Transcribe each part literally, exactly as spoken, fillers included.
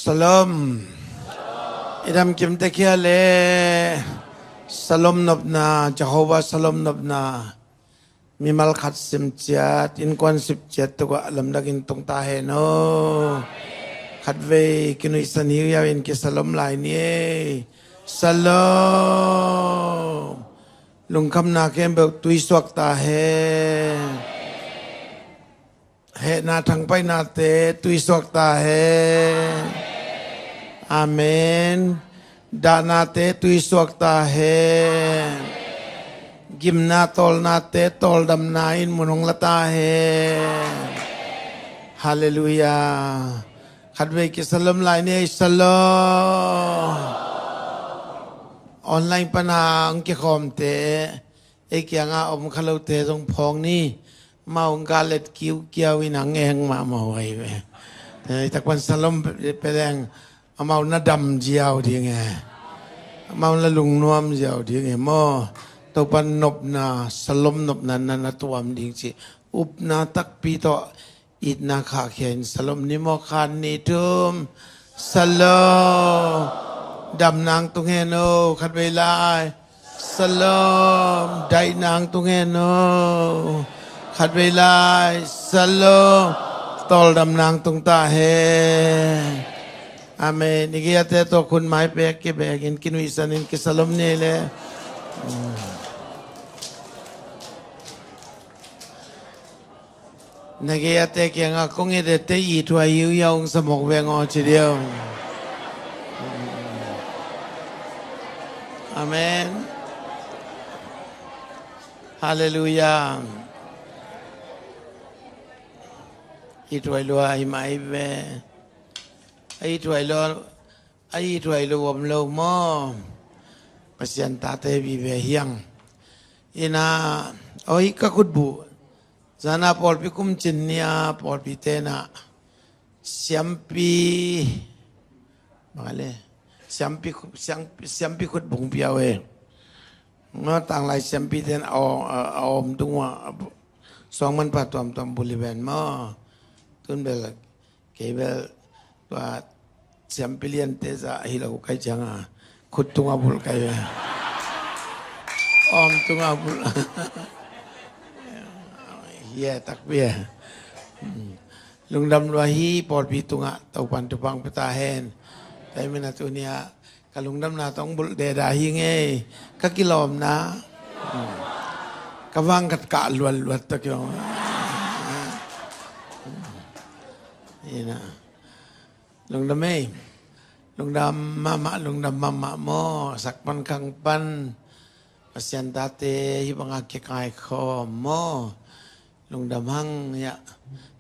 Shalom. I dam kim tek hia le? Shalom nopna, Jehovah Shalom nopna. Mimal khat sim ciat, innkuan sim ciat tuk ah lamdang in tung ta hen aw. Khatvei kinuihsan hiuhiau in kishalom lai ni ei. Shalom. Lungkhamna khempeuh tuisuak ta hen. Hehna thangpaihnate tuisuak ta hen. Amen. Dahnate tuisuak ta hen. Gimna tawlnate tawldamna in mun hong la ta hen. Halleluiah. Khatvei kishalom lai ni ei. Shalom. Online pana hong kikhawmte, ei kianga om khalote zong phawng ni. Amau hong galet kiukiau in a ngeng mahmah uh ahi ve. Ei takpan shalom pe leng amau na dam ziau ding e. Amau na lungnuam ziau ding e maw. Topan nopna, shalom nopna na na tuam ding ci. Upna takpi tawh itna khahkhia in shalom ni maw. Khat, nih, thum. Shalom. Dam nang tung hen aw. Khatvei lai. Shalom. Daih nang tung hen aw. Khatvei lai. Shalom. Tawldam nang tung ta hen. Amen. I gei-ate tawh khut mai pek kibek in kinuihsan in kishalom ni le. Na gei-ate kiangah kong et et teh ithuai hiuhiau hong sa mawk veng aw ci diam. Amen. Halleluiah. Ithuai lua hi mah hi ve. A ithuai lua, a ithuai lua om lo maw. Pasian tate vive hiang. Ina, oi ka khutbuh. Zana pawlpi kum cin nia pawlpi tena siampi, bang a le, siampi khu-, siang-, siampi khut bung piau e. Nga tanglai siampi ten a, a, a om tung ua, a, suang manpha tuamtuam buli ven maw. Tun bel kei bel tua siampi liante zah hi lo kai cianga khut tunga bulh kai ve. Om tunga bulh. Hia takpi e. Lungdam lua hi pawlpi tunga Topan thupha pia ta hen. Taimina tunia ka lungdamna tawh bulh deda hi ngei. Ka kilawmna ka vang khat kah luatluat tawh kilawm. Ina. Lungdam ei. Lungdam mahmah, lungdam mahmah maw. Sak pan khang pan Pasian tate hih banga kikaikhawm maw. Lungdam hang hiah.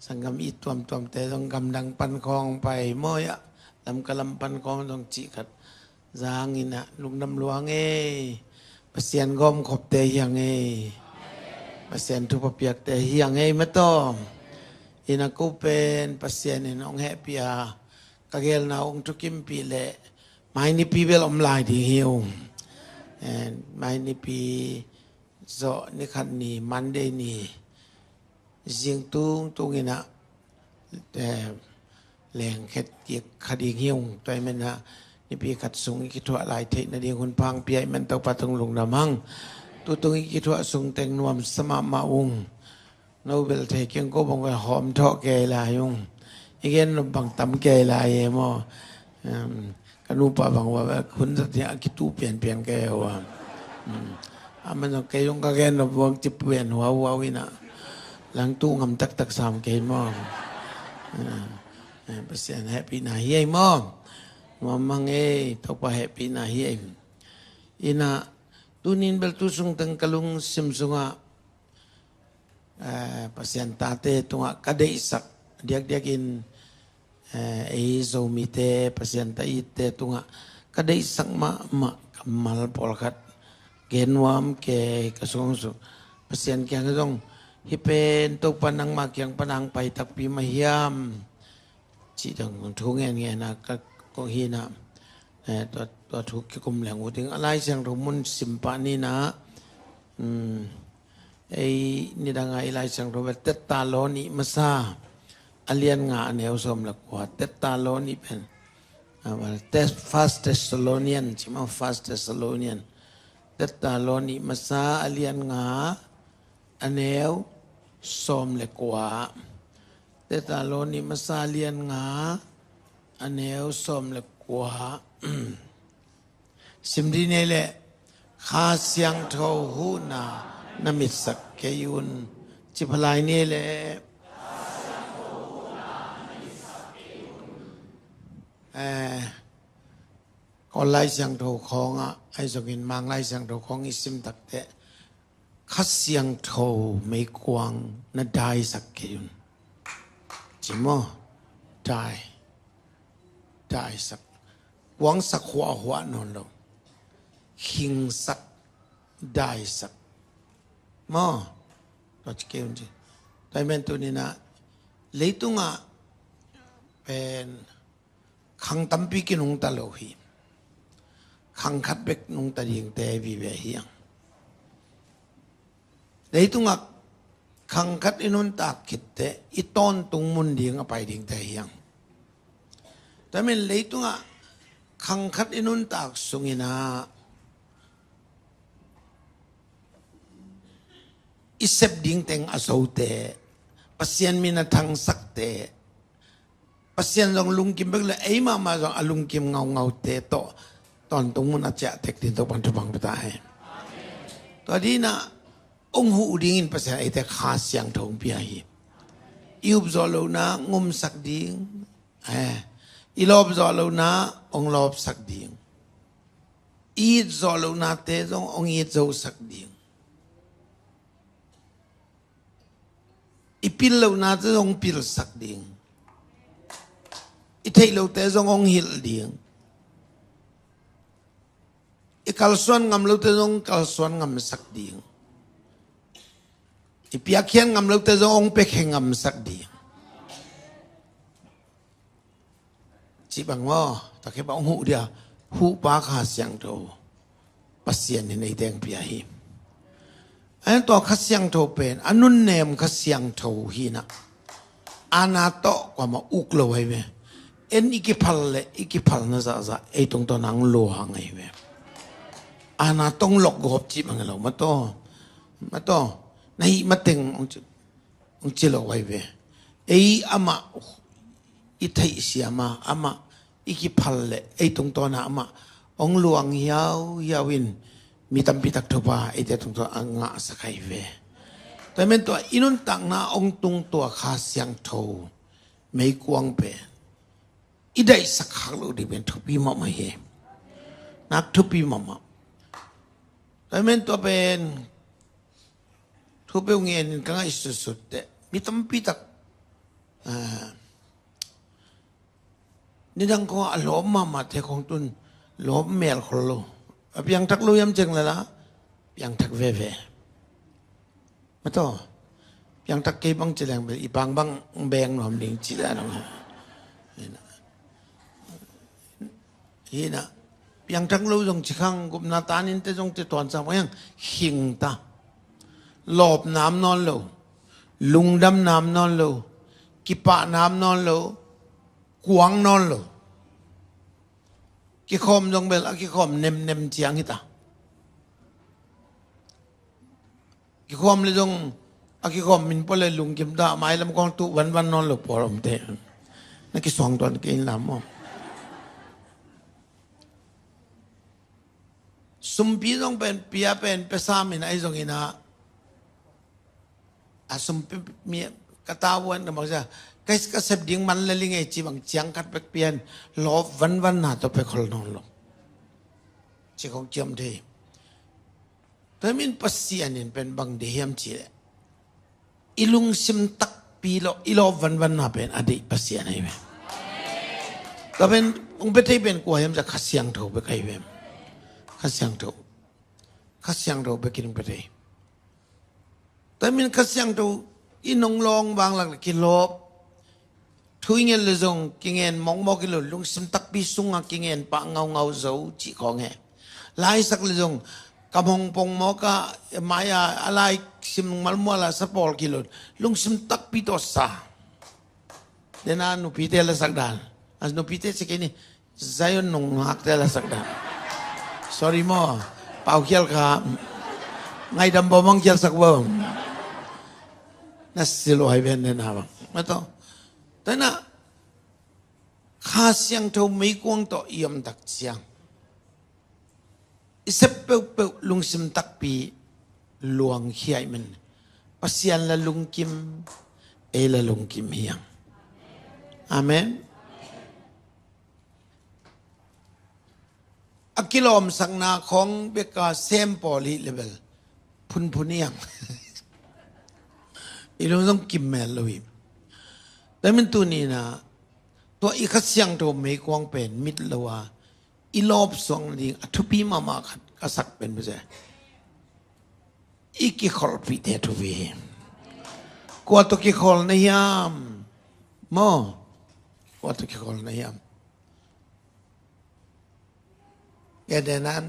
Sanggam it tuamtuamte zong gamdang pan khawng pai maw hiah. Lamka lam pan khawng zong cih khat zangin ah lungdam lua ngei. Pasian gawmkhopte hiang ei. Pasian thupha piakte hiang ei matawm. Ina ko pen Pasian in hong hehpih a ka gelna hong thukimpih leh mai nipi bel om lai ding hi ung. Eh, mai nipi zawh ni khat ni Monday ni zing tung tung ina, eh, leng khet kik kha ding hi ung. Tua i menah nipi khat sung i kithuah lai theih nading hun pha hong pia i men Topa tung lungdam hang. Tutung i kithuah sung teng nuamsa mahmah ung. No bel thei keng ko bang bel hawm thawh kei lai ung. I gen nop bang tam kei lai e maw. Em, ka nupa bang ua bel hun zat hiah a kitu pianpian kei ua. Em, a man zong kei zong ka gen nop bang ci pian huauhuau ina. Lang tu ngam taktak sam kei maw. Em, em, Pasian hehpihna hi ei maw. Nuam mang ei, Topa hehpihna hi ei. Ina, tunin bel tu sung teng ka lungsim sungah eh, Pasian tate tungah ka deihsak diakdiakin, eh, ei Zomite Pasian ta itte tungah ka deihsak mahmah kammal pawlkhat gen nuam kei ka sungsu. Pasian kiang zong hih pen Topa nangmah kiang pan ang pai takpi mah hiam? Cih dang thu ngen ngen a ka kong hi na, eh, tua, tua thu kikum leng uh ding. A Lai Siangtho mun sim pah ni na, um, ei nidang a i Lai Siangtho bel Tetta law nih masa, a lian nga a neu sawm le kua, Tetta law nih pen. First Thessalonian, ci maw, First Thessalonian. Thessaloni masa a lian nga, a neu sawm le kua. Thessaloni masa a lian nga, a neu sawm le kua. Sim dih ni leh, Kha Siangtho huhna na mitsak kei un. Ci phalai ni leh, eh, Kawl Lai Siangtho khawngah, ahi zongin Mang Lai Siangtho khawng i sim takteh, Kha Siangtho meikuang na daisak kei un. Ci maw? Dai. Daisak. Kuangsak huahhuah nawn lo. Khingsak, daisak. Maw? Tua ci kei un ci. Tua hi men tuni-in ah, leitungah pen khang tampi kinungta lo hi. Khang khat bek nungta dingte vive hi hang. Leitungah khang khat i nuntak khitteh i tawntung mun ding a pai dingte hi hang. Tua hi men leitungah khang khat i nuntak sungin ah i sep ding teng a zote, Pasian min a thangsakte, Pasian zong lungkim bek le ei mahmah zong a lungkim ngaungaute tawh tawntung mun a ciah tek ding Topa'n thupha pia ta hen. Tua dingin ah hong huh dingin Pasian eite Kha Siangtho hong pia hi. I up zawh lohna hong umsak ding, eh, i lawp zawh lohna hong lawpsak ding, i it zawh lohnate zong hong it zosak ding, i pil lohnate zong pilsak ding, i theih lote zong hong hilh ding, i kalsuan ngam lote zong kalsuan ngamsak ding, i piakkhiat ngam lote zong hong piakkhiat ngamsak ding. Cih bang maw, tua khit bang hong huh dia, huhpa Kha Siangtho Pasian in eite hong pia hi. Ahi tua Kha Siangtho pen a nunnem Kha Siangtho hi-in ah, aana tawh kuamah uk lo ahi ve. En i kiphal le i kiphalna zahzah ei tungtawn ah hong luang ahi ve. Aana tawh hong lokgawp cih bang hi lo, mataw, mataw, na hih mateng hong ci, hong ci lo ahi ve. Ei amah i theihsiam a, amah i kiphal le ei tungtawn ah amah hong luang hiauhiau in mi tampi tak thupha eite tungtawn a ngahsak ahi ve. Tua hi men tua i nuntakna hong tung tua Kha Siangtho meikuang pen i daihsak khak loh ding pen thupi mahmah hi. Nak thupi mahmah. Tua hi men tua pen thu peuh ngenin ka ngaihsutsut teh, mi tampi tak, ah, nidang khawng a lawp mahmahte khawng tun lawp melkhol lo. A piangthak lo hiam cih leh la, piangthak veve. Mataw, piangthak kei bang ci leng bel i pang bang beng nuam ding ci leh a dong. Hi-in ah, piangthak lo zong ci khang, gupna taninte zong ci tuan sang bang hiang, khing ta. Lawp nam nawn lo, lungdam nam nawn lo, kipah nam nawn lo, kuang nawn lo. Kikhawm zong bel a kikhawm nemnem ciang hi ta. Kikhawm le zong a kikhawm min pua le lungkim ta, mailam khawng tuh vanvan nawn lo pawl omte. Na kisuang tuan kei in lam maw. Sumpi zong pen pia pen pia sam in ahi zongin ah, a sumpi mi ka ta vuan ka mak sia, ka, ka sep ding man le ling ei ci bang ciang khat bek pia in, lawp vanvanna tawh pia khol nawn lo. Ci khong ciam thei. Tua hi men Pasian in pen bang deih hiam cih leh, i lungsim takpi lo, i lawp vanvanna pen a deih Pasian ahi ve. Tua pen hong pia thei pen kua hiam cih leh Kha Siangtho bek ahi ve. Kha Siangtho. Kha Siangtho bek in hong pia thei. Tua hi men Kha Siangtho in hong lawng vanglak le kilawp. Thu i nget le zong kingen mawkmawk hi lo, lungsim takpi sungah kingen pah ngaungau zo cih khawng hi. La i sak le zong kam hong pong mawk a, mai-a a la i sim malmual a sa pawl kilo, lungsim takpi tawh sa. Dena nupite la sak dan, a nupite ci kei ni, Zion nungakte la sak dah. Sorry maw. Pau khial kha. Ngaidam bawm hong khial sak bawm. Na silh uh ai ven den ha bang. Mataw. Tana Kha Siangtho meikuang tawh i om tak ciang i sep peuhpeuh lungsim takpi luangkhia i men. Pasian la lungkim, ei la lungkim hiang. Amen. A kilawmsakna khawng beka sem pawl hi le bel phunphun hiang. I lung zong kimmel lo hi. Tua min tuni-in ah tua i Kha Siangtho meikuang pen mit lo a i lawp suang ding a thupi mahmah khat ka sak pen bese, i kikholhpihte thupi hi. Kua tawh kikholh na hiam? Maw? Kua tawh kikholh na hiam? Gentehna-in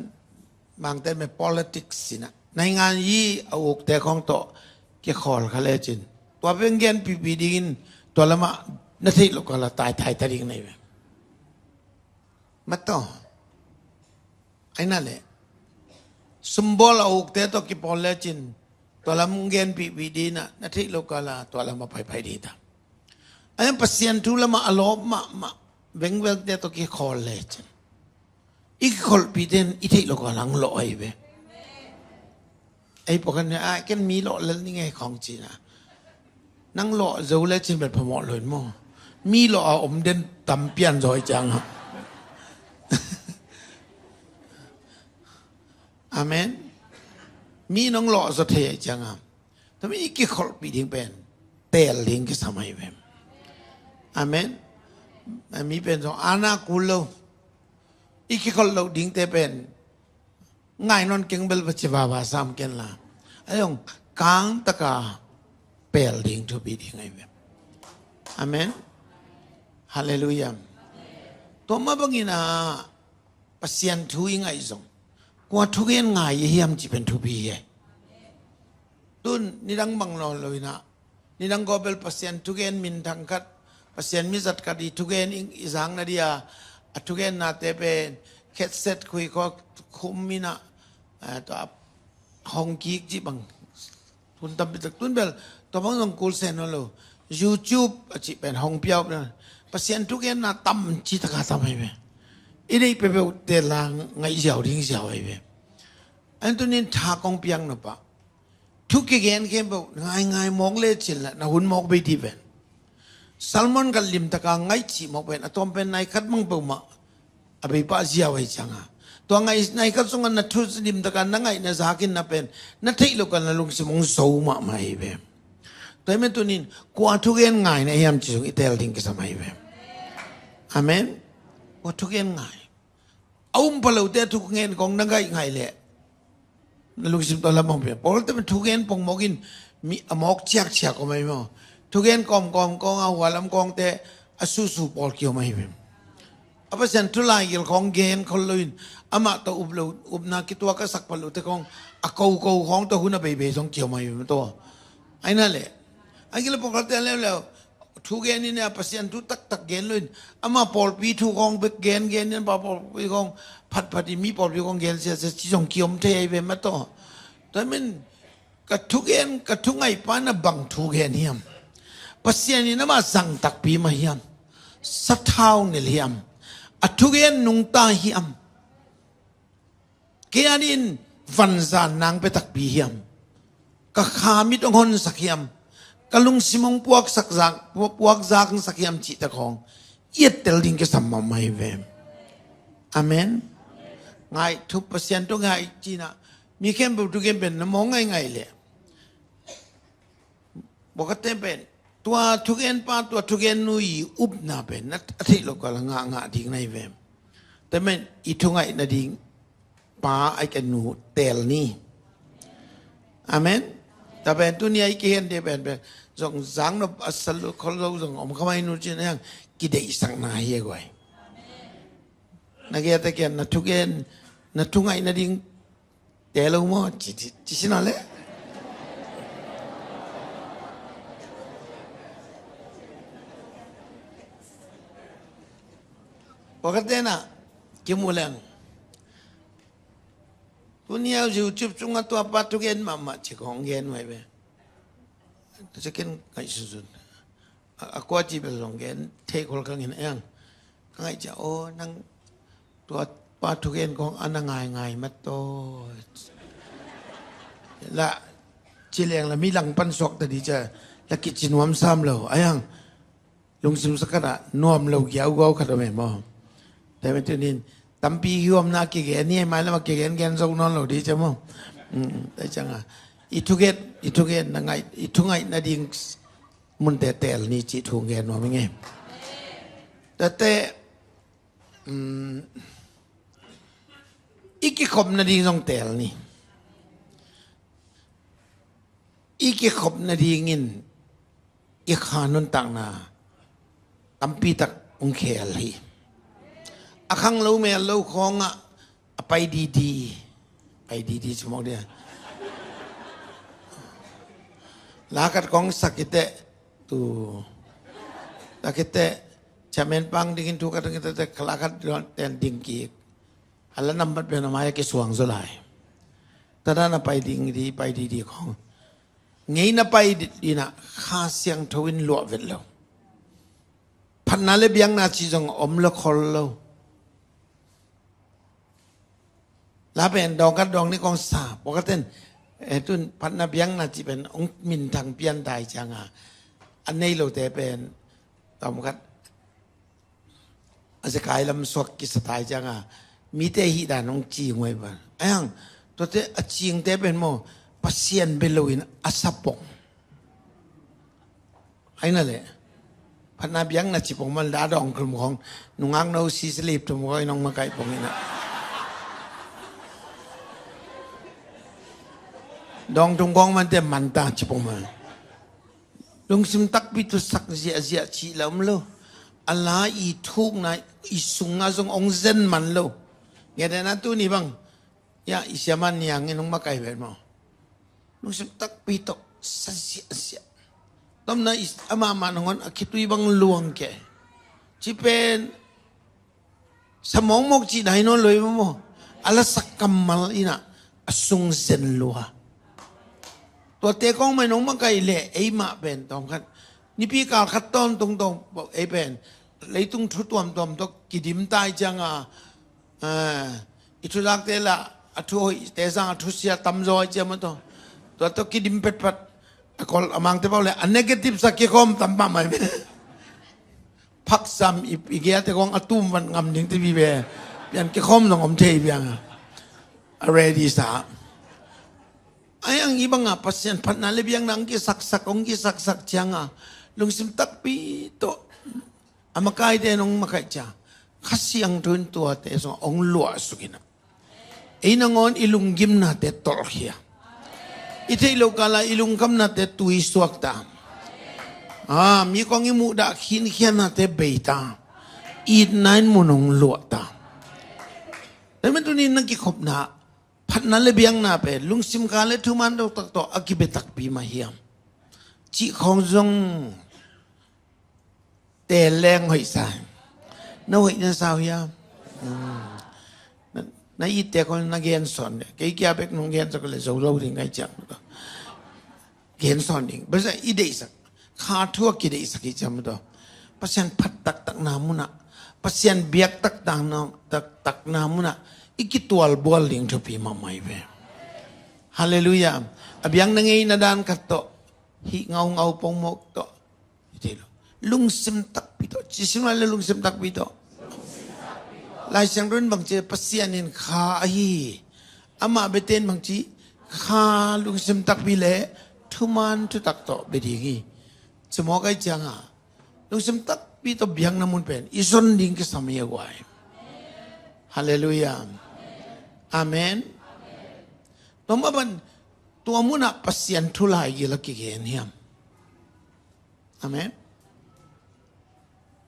Mangte me politics in ah naingan yi a ukte khawng tawh kikholh kha lecin tua pen genpihpih dingin tua lamah na theih loh kala taitaita ding na hi ve. Mataw. Aina le sumbawl a ukte tawh kipawl lecin tua lam genpihpih ding in ah na theih loh kala tua lamah paipai ding ta. Aina Pasian thu lamah a lawp mahmah vengvengte tawh kikholh lecin i kikholhpihte in i theih loh kala hong lawh ahi ve. Ei pawlkhat in ah ken mi lawh lel ni ngei khawng ci-in ah nang lawh zo lecin bel phamawh lo in maw? Mi lawh a om den tam pian zaw hi ciang ah. Amen. Mi nong lawh zaw thei hi ciang ah. Tami i kikholhpih ding pen teel ding kisam ahi ve. Amen. Mi pen zong ana kul lo. I kikholh loh dingte pen ngai nawn keng bel va ci vava sam ken la. A zong kangtaka peel ding thupi ding ahi ve. Amen. Halleluiah. Tua mah bangin ah Pasian thu i ngaih zong kua thugen ngai i hiam cih pen thupi hi. Tun nidang bang lo lo in ah nidang gawbel Pasian thugen minthang khat, Pasian mizat khat i thugen i zang nading a, a thugennate pen khetset khui khua khum in ah, eh, tua hong kik cih bang hun tampi tak tun bel tua bang zong kul sen lo. YouTube a cih pen hong piau pen Pasian thugenna tam ci taka tam ahi ve. I deih peuhpeuh te la ngaih ziau ding ziau ahi ve. An tunin tha kong piak nop ah thu kigen khempeuh ngaingai mawk lecin la na hun mawk bei dih ven. Sermon khat limtaka ngaih cih mawk pen a tawm pen nai khat mang peuhmah a beipah ziau ahi cianga tua ngaih nai khat sungah na thu limtaka na ngaih na zak in na pen na theih loh kal na lungsim hong zo mahmah ahi ve. Tua hi men tunin kua thugen ngai na hiam ci sung i teel ding kisam ahi ve. Amen. Kua thugen ngai a um pha lote a thugen kong na ngaih ngaih leh na lungsim tua lam hong pia. Pawlte pen thugen pongmawk in mi a mawk ciakciak om ahi maw? Thugen kawmkawm kawng a hualam kawngte a suhsuh pawl kiom ahi ve. A Pasian thu laigil khawng gen khol loin amah tawh up lo upna kituak a sak pha lote khawng a koko khawng tawh hun a beibei zong kiom ahi ve maw tua. Aina leh a gila pawlkhatte a leuleu thugen in a Pasian thu taktak gen loin ama pawlpi thu khawng bek gen gen in pa pawlpi khawng phatphat in mi pawlpi khawng gen siasia ci zong kiom thei ahi ve maw tua. Tua hi men ka thugen ka thungaihpa na bang thugen hiam? Pasian in amah zang takpi mah hiam? Sathau nilh hiam? A thugen nungta hiam? Kei adingin vanzan nang pia takpi hiam? Ka kha mit hong honsak hiam? Ka lungsim hong puaksak zak, puakzak hong sak hiam cihte khawng i ettel ding kisam mahmah hi ve. Amen. Ngaih thu Pasian thu ngaih cihna mi khempeuh thugen pen na mawng ngaingai leh Bawkate pen tua thugenpa tua thugennu i upna pen a theih loh kal a ngahngah ding na hi ve. Tua pen i thungaih nading pa a i ka nu teel ni. Amen. Tua pen tuni a i kihen ding pen pen zong zang nop a sa lo khol lo zong om khamai nu cin a hiang kideihsakna hi a guai. Na gei a te kian na thugen na thungaih nading Teh lo maw? Ci, ci, ci sin a leh. Pawlkhat tenah kimu leng, tuni a YouTube sungah tua pa thugen mahmah ci kong gen uh hi ve. Tua cikin ngaihsunsun. A, a kua ci bel zong gen thei khol kangin eng. Ka ngaih ciah, aw, nang tua pa thugen kong a na ngaingai mat taw. La ci leng la mi langpan suak ta di ciah, la kici nuam sam lo. A yang lungsim sa khatah nuam lo giaugau khat om e maw? Tua hi mah tunin tampi hi omna kigen hi, mailam a kigen gen zo nawn lo di ciah maw? Mm, tua ciangah i thugen, i thugen na ngaih, i thungaih nading munte teel ni cih thu gen nuam ing e. Tuate, mm, i kikhop nading zong teel ni. I kikhop nadingin i kha nuntakna tampitak hong khel hi. A khanglo mello khawngah a pai didi, pai didi ci mawk dia. La khat kong sak khiteh, tu, la khiteh chairman pang dingin thu khat dingin teh, la khat ten ding kik. A la nambat pen a mai a kisuang zaw lai. Tua dan a pai ding di, pai didi khawng. Ngeina pai di, dinah Kha Siangtho in luah vet lo. Phatna le biakna cih zong om lo khol lo. La pen dawng khat dawng nih kong sa, pawlkhat ten, eh, tun phatna biakna cih pen hong minthang pian tai ciangah a nei lote pen tawm khat a zekai lam suak kisa tai ciangah mite hih dan hong cing uh hi ban. A yang, tuate a cingte pen maw, Pasian bia loin a sa pong. Aina le phatna biakna ci pong man la dawng khum khong, nungak no si slip tum khong i nong makaih pong ina. Dawng tum khong man te man ta ci pong man. Lungsim takpi tawh sak ziahziah cih la om lo. A la i thukna i sungah zong hong zen man lo. Ngetna tuni bang, ya, i siaman niang in hong makaih vet maw? Lungsim takpi tawh sa ziahziah. Tomna i amah mah nangawn a khitui bang luang kei. Ci pen sa mawkmawk cih nai nawn lo hi maw? A la sak kammal inah a sung zen lua. Tuate kong mai nong makaih leh eimah pen tawm khat, nipi kal khat tawntung tawm ei pen leitung thu tuamtuam tawh kidim tai ciangah, ah, i thulakte lah a thu hoihte zangah thusia tamzaw ai ciam a tawh. Tua tawh kidim petpat a kol a mangte pau le a negative sa kikhawm tam pah mai. Phaksam i, i giate kong a tum van ngam ding tipi ve. Pian kikhawm zong om thei pianga a ready sa. A yang i banga Pasian phatna le biakna hong kisaksak, hong kisaksak cianga lungsim takpi tawh a makaite nong makaih cia Kha Siangtho in tuate sungah hong luahsuk inah ei nangawn i lunggimnate tolhkhia. I theih loh kala i lungkhamnate tuisuak ta. Ah, mi kong i muhdah khinkhiannate bei ta. Itna in mun hong luah ta. Tua hi mah tunin na kikhopna phatna le biakna pen lungsim kha le thuman tawh taktak tawh a kibe takpi mah hiam? Cih khawng zong teel leng hoih sa. Na hoih na sau hiam? Hmm. Na, na itte khawng na gen sawn deh. Kei kia bek nong gen sak le zo lo ding ngai ciang. Gen sawn ding. Basa i deihsak. Kha thu a kideihsak i ciam tawh. Pasian phat taktakna munah, Pasian biak taktakna, taktakna munah i kitualbual ding thupi mahmah hi ve. Halleluiah. A biakna ngeina dan khat tawh hih ngaungau pongmawk tawh. Lungsim takpi tawh. Ci sim lai le lungsim takpi tawh. Lai Siangtho in bangci, Pasian in kha ahi hi. Amah bete in bangci, kha lungsim takpi le thuman thutak tawh bia ding hi. Ci mawk ai cianga lungsim takpi tawh biakna mun pen i zon ding kisam hi a guai. Halleluiah. Amen. Tua mah ban tua munah Pasian thu laigil a kigen hiam? Amen.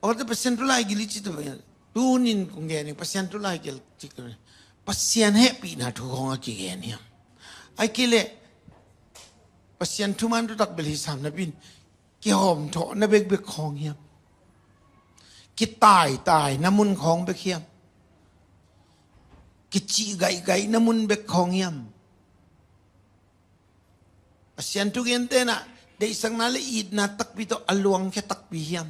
Awte Pasian thu laigil i ci tu pen tunin kong gen ing, Pasian thu laigil ci tu pen Pasian hehpihna thu khawng a kigen hiam? Ai kei leh Pasian thuman thutak bel hi sam napi in kihawmthawhna bekbek khawng hiam? Kitaitai na mun khawng bek hiam? Kicih gaihgaih na mun bek khawng hiam? Pasian thugente in ah deihsakna le itna takpi tawh a luangkhia takpi hiam?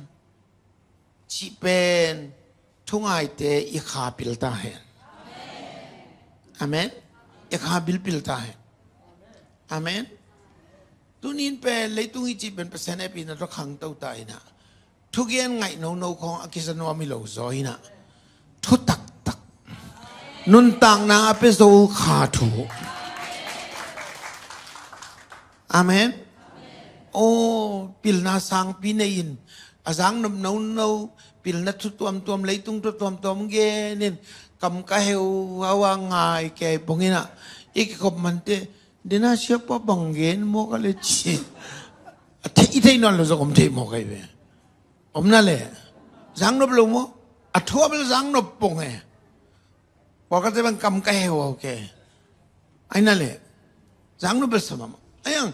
Cih pen thungaite i kha pil ta hen. Amen. I kha bilpil ta hen. Amen. Tunin pen leitung i cih pen Pasian hehpihna tawh khangto ta in ah, thugen ngaih nono khawng a kisa nuam hi lo zaw in ah, thu taktak, nuntakna a pia zo kha thu. Amen. Aw, pilna sangpi nei in, a zangnop nono, pilna thu tuamtuam, leitung thu tuamtuam genin, kam ka heu hau a ngai kei pong in ah, i kikhop mante, dena siapa bang gen mawk a le ci. A thei, i thei nawn lo zong om thei mawk ahi ve. Om na le, zangnop lo maw? A thu a bel zangnop pong e. Pawlkhatte bang kam ka heu hau kei. Ai na le, zangnop bel sa mahmah. Ai ang,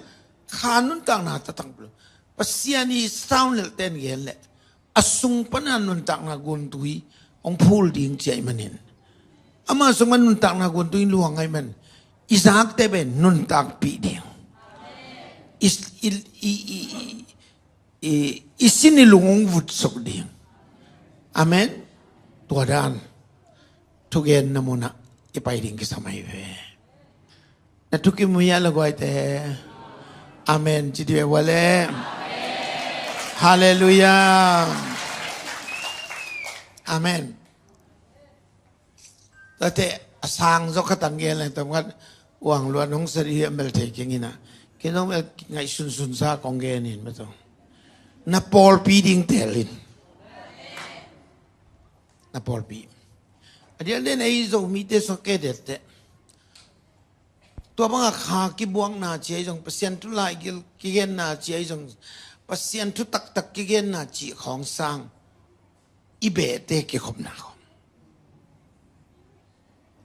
kha nuntakna taktak bel, Pasian i sathau nelhte in gen leh, a sung pana nuntakna guntui hong phul ding ci ahih manin, ama sung pan nuntakna guntui luang ahih man, i zakte pen nuntakpih ding. I, i, i, i, i, i, i sin i lung hong vutsuk ding. Amen. Tua dan thugenna munah i pai ding kisam ahi ve. Na thukim uh hia, la guaite? Amen ci dih ve ua le. Halleluiah. Amen. Tate a sang zaw khat ang gen leng, tom khat uang luan hong sa dih hi a mel thei keng in ah, kei zong mel ngaihsunsun sa kong gen in, mel tawh na pawlpi ding tel in. Na pawlpi. A diakdiak in ei Zomite sua ke dette, tua banga kha kibuakna ci ahi zong, Pasian thu laigil kigenna ci ahi zong, Pasian thu taktak kigenna cih khawng sang, i behte kikhopna khawng,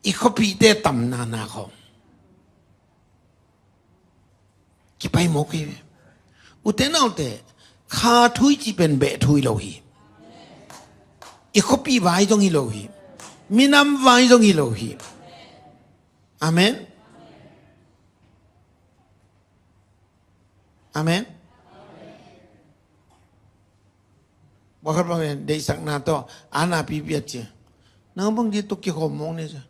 i khuapihte tamna na khawng kipai mawk hi. Ute naute, kha thu i cih pen beh thu hi lo hi. I khuapih vai zong hi lo hi. Minam vai zong hi lo hi. Amen. Amen. Pawlkhat bang pen deihsakna tawh a na pipi a ci. Nang bang di tuk kikhawm mawk ni ci.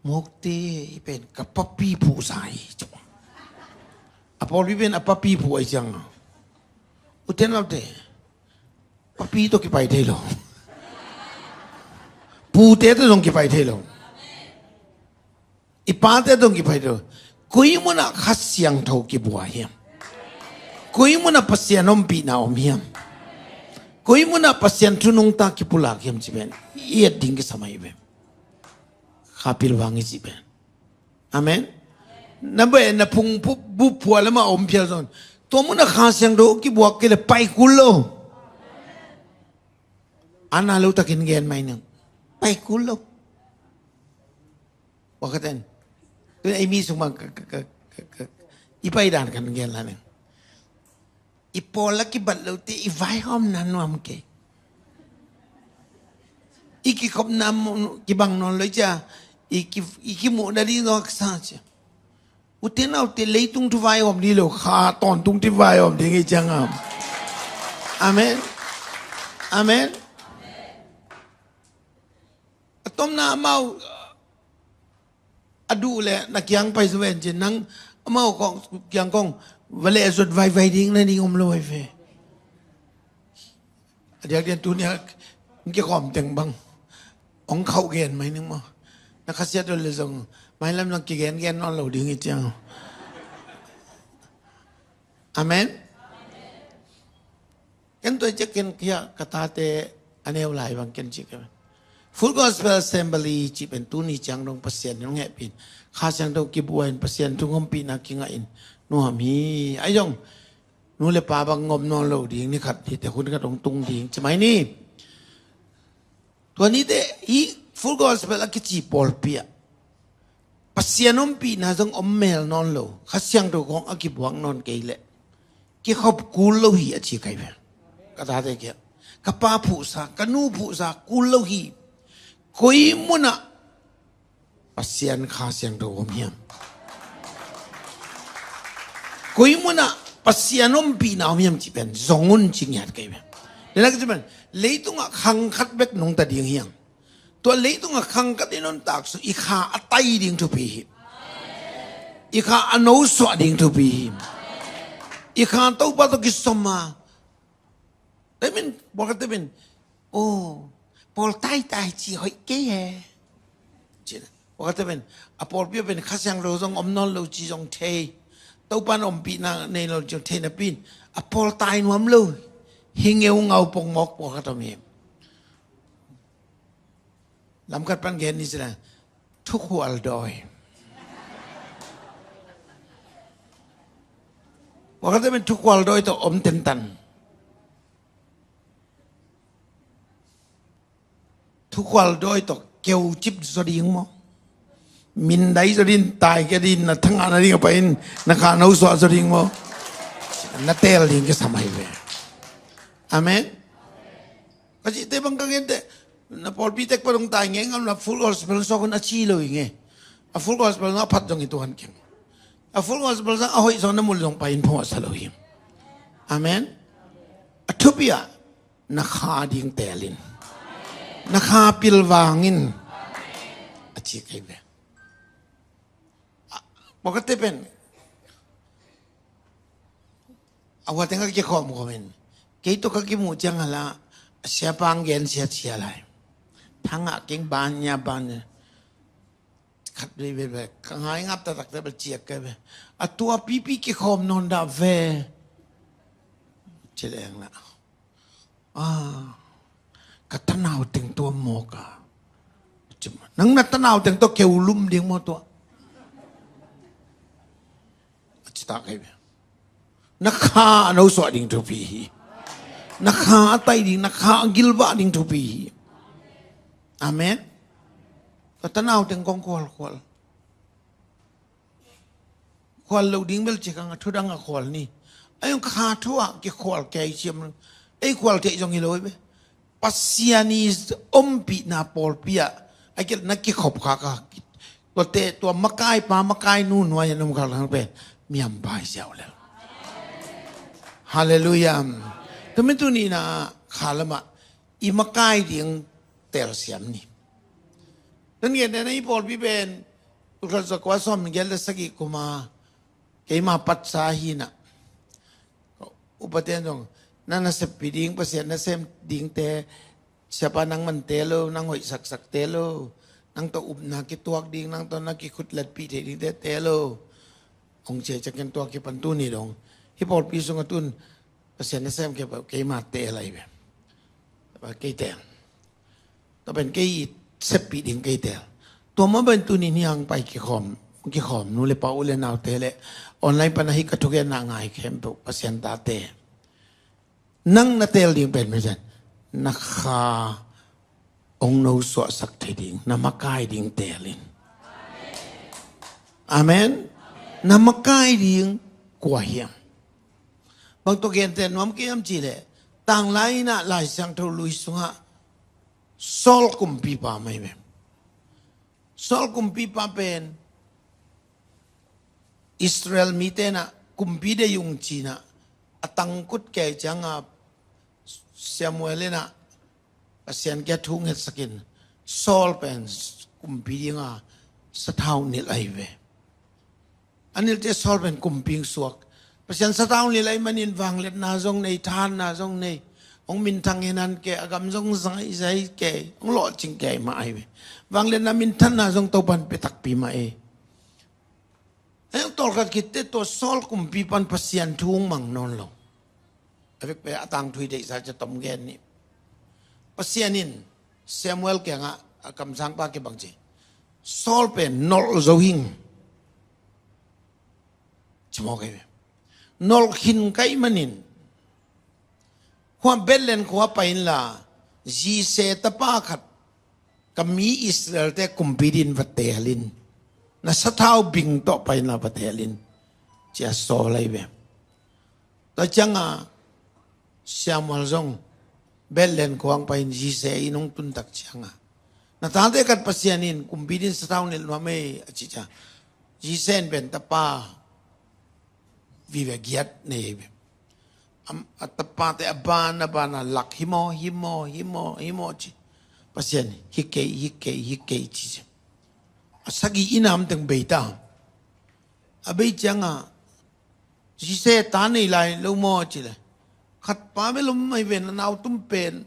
Mawkte, i pen ka papi phuhsa hi ci. A pawlpi pen a papi phuh ahi ciang, ute naute, papi tawh kipai thei lo. Pute tawh zong kipai thei lo. I pate tawh kipai thei lo. Koi munah Kha Siangtho kibua hiam? Koi munah Pasian ompihna om hiam? Koi munah Pasian thu nungta kipulak hiam cih pen i et ding kisam ahi ve. Kha pilvang i cih pen. Amen. Na beh na phung pu-, bu phua lamah om phial zong, tua munah Kha Siangtho kibuak kei le pai kul lo. A na lo takin gen mai ning. Pai kul lo. Pawlkhat in, tu ei mi sung bang ka, ka, ka, ka, ka, i pai dan kan gen la ning. I pawl a kibat lote i vaihawmna nuam kei. I kikhopna mu-, kibang nawn lo i cia, i ki, i kimuhna ding zong a kisa cia. Ute naute, leitung thu vaihawm ding lo, kha tawntung thu vaihawm ding hi ciangam. Amen. Amen. A tomna amau a duh le na kiang pai zaw ven cin, nang amau kong kiang kong va leh zot vaivai ding na ding om lo vai ve. A diakdiak tuni a hong kikhawm teng bang hong khauh gen mai ning maw? Na khasiat uh le zong mailam zong kigengen nawn lo ding hi ciang. Amen. Ken tua ciak ken kia ka tate a neu lai bang ken cik. Full Gospel Assembly cih pen tuni ciang dong Pasian in hong hehpih in, Kha Siangtho kibua in, Pasian thu ngompihna kingah in nuam hi. Ahi zong nu le pa bang ngom nawn lo ding, ni khat hi te hun khat hong tung ding ci mai ni. Tua nite hih Full Gospel a kici pawlpi ah Pasian ompihna zong om mel nawn lo, Kha Siangtho khawng a kibuak nawn kei leh kikhop kul lo hi a ci kai ve. Ka tate kia ka pa phuhsa, ka nu phuhsa kul lo hi. Koi munah Pasian Kha Siangtho om hiam? Koi munah Pasian ompihna om hiam cih pen zong un ci ngiat kei ve. Leitung ah khang khat bek nungta ding hiam? Tua leitungah khang khat i nuntak sung i kha a tai ding thupi hi. I kha a nosuah ding thupi hi. I kha Topa tawh kisoma. Temin bawka temin, oh, pawl taitai ci hoih kei he. Bawka temin a pawlpi pen Kha Siangtho zong om nawn lo ci zong thei. Topa in ompihna nei lo ci zong thei napi in a pawl tai nuam lo. Hi ngeungau pongmawk bawka temin lamkhat pan gen ni sila. Thukhual dawi. Wakate men thukhual dawi tawh om tentan. Thukhual dawi tawh keucip zaw ding maw? Mindai zaw din, tai kia din, na thangah na ding a pahin na kha nosuah zaw ding maw? Na teel ding kisam ahi ve. Amen. Ka cihte bang ka gente na pawlpi tek pa dong tai ngei ngam la Full Gospel sawk un a ci lo hi nge. A Full Gospel na phat zong i tuan keng. A Full Gospel zong a hoih zong na mul zong pai in phawngsa lo hi. Amen. A thupi ah na kha ding teelin, na kha pilvangin a ci kei ve. Bawkate pen a huateng ka kikhawm khawmin kei tawh ka kimuh ciang hala a siapa ang gen siatsia lai. Thangah keng ban nia ban nia. Khat vei vei vei ka ngai ngap taktakte bel ciak kai ve. A tua pipi kikhawm nawn dah ve. Ci leng lah. Ah, ka tanau teng tua mawk a. Nang na tanau teng tua keu lum ding maw tua? A ci tak hi. Na kha a nosuah ding thupi hi. Na kha a tai ding, na kha a gilvah ding thupi hi. Amen. Ka tanau teng kong khualkhual. Khual lo ding bel cikang a thudang a khual ni. A yong kha thu ah kikhual kei siam. Ei khual theih zong hi lo hi ve. Pasian i ompihna pawlpi ah a kilh na kikhop khak a. Tuate tua makai pa makai nu nuai an om khak lang pen miam pai siau lel. Halleluiah. Tumi tuni na kha lamah i makai ding telsiam ni. Tun gen na i pawlpi pen ukhat zakua sawm gel le sagih kuma keima patsa hinah. Upaten zong na nasep pi ding, Pasian nasem dingte, siapa nang man te lo, nang hoih saksak te lo, nang tawh upna kituak ding, nang tawh na kikhut letpih thei dingte te lo. Hong cia ciakin tua kipan tuni dong hi pawlpi sungah tun Pasian nasem kei pah keima te lai ve. Kei te. Tua pen kei seppih ding kei teel. Tua mah pen tuni ni hang pai kikhawm, kikhawm nu le pa u le naute le online pana hi ka thugenna ngai khempeuh Pasian tate. Nang na teel ding pen misen na kha ong no suahsak thei ding, na makai ding teel in. Amen. Na makai ding kua hiam? Bang tawh genteh nuam kei hiam cihleh tanglai inah Lai Siangtho lui sungah Saul kumpipa mai ve. Saul kumpipa pen Israel mite inah kumpi dei ung cinah a tangkut kei cianga Samuel inah Pasian kia thu ngetsakin Saul pen kumpi dinga sathau nilh ahi ve. A nilte Saul pen kumpi suak. Pasian sathau nilh ahi manin vangliatna zong nei, thahatna zong nei. Hong minthang hinan kei, a gam zong zaizai kei, hong lawhcing kei mah ahi ve. Vangliatna minthanna zong Topan pia takpi mah ei. Heng tawlkhat khitte tua Saul kumpipan Pasian thu hong mang nawn lo. A vekpe a tangthu i deihsa cia tom gen nih. Pasian in Samuel kiangah a kamsangpa kibang ci, Saul pen nolh zo hing. Ci mawk ahi ve. Nolh khin ka hih manin khua Bethlehem khua pai inla Jesse tapa khat ka mi Israelte kumpi din va teel in. Na sathau bing tawh pai inla va teel in, cia Saul ahi ve. Tua cianga Samuel zong Bethlehem khua-ah pai-in Jesse inn hong tun tak ciangah, na tate khat Pasian in kumpi dingin sathau nilh nuam ei, a cih ciang, Jesse in pen tapa vive giat nei ei ve. Am, a tapate a ban a ban a lak hi maw, hi maw, hi maw, hi maw ci. Pasian hi kei, hi kei, hi kei ci ci. A sagih inn ah om teng bei ta. A bei ciangah, Jesse ta nei lai lo maw ci leh, khat pa bel om mai ve, na nau tum pen.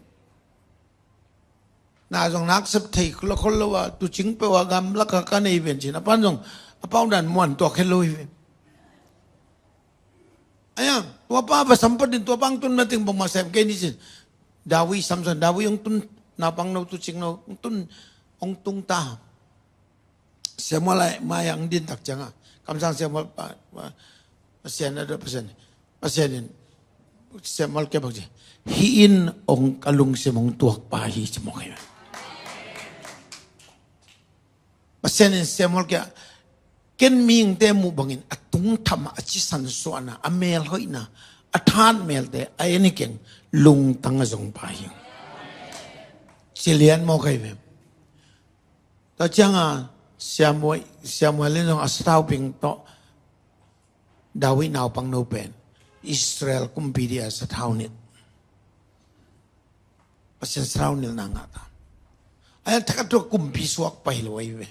Na zong nak sep thei khol lo a, tuucing peuh a gamlak ah ka nei ven ci. A pan zong a pau dan muan tuak het lo hi ve. Aia, tua pa va sam pah in, tua pa hong tun na teng bang mah sem kei ni ci. David, Samson, David hong tun, naupangno, tuucingno hong tun, hong tung ta. Samuel a mai-ah hong din tak ciangah, kamsang Samuel pa, pa, Pasian a, Pasian, Pasian in Samuel kiang bang ci, hih in hong, ka lungsim hong tuak pa hi ci mawk hi. Pasian in Samuel kiang, ken mihingte muh bangin a tungtham ah a cisan suahna, a melhoihna, a that melte a en hi keng, lungtang a zong pa hi. Ci lian mawk hi ve. Tua ciangah Samuel, Samuel in zong a sathau ping tawh David naupangno pen Israel kumpi dingin a sathau nilh. Pasian sathau nilhna ngah ta. Aia, thakhat tua kumpi suak pai lo ahi ve.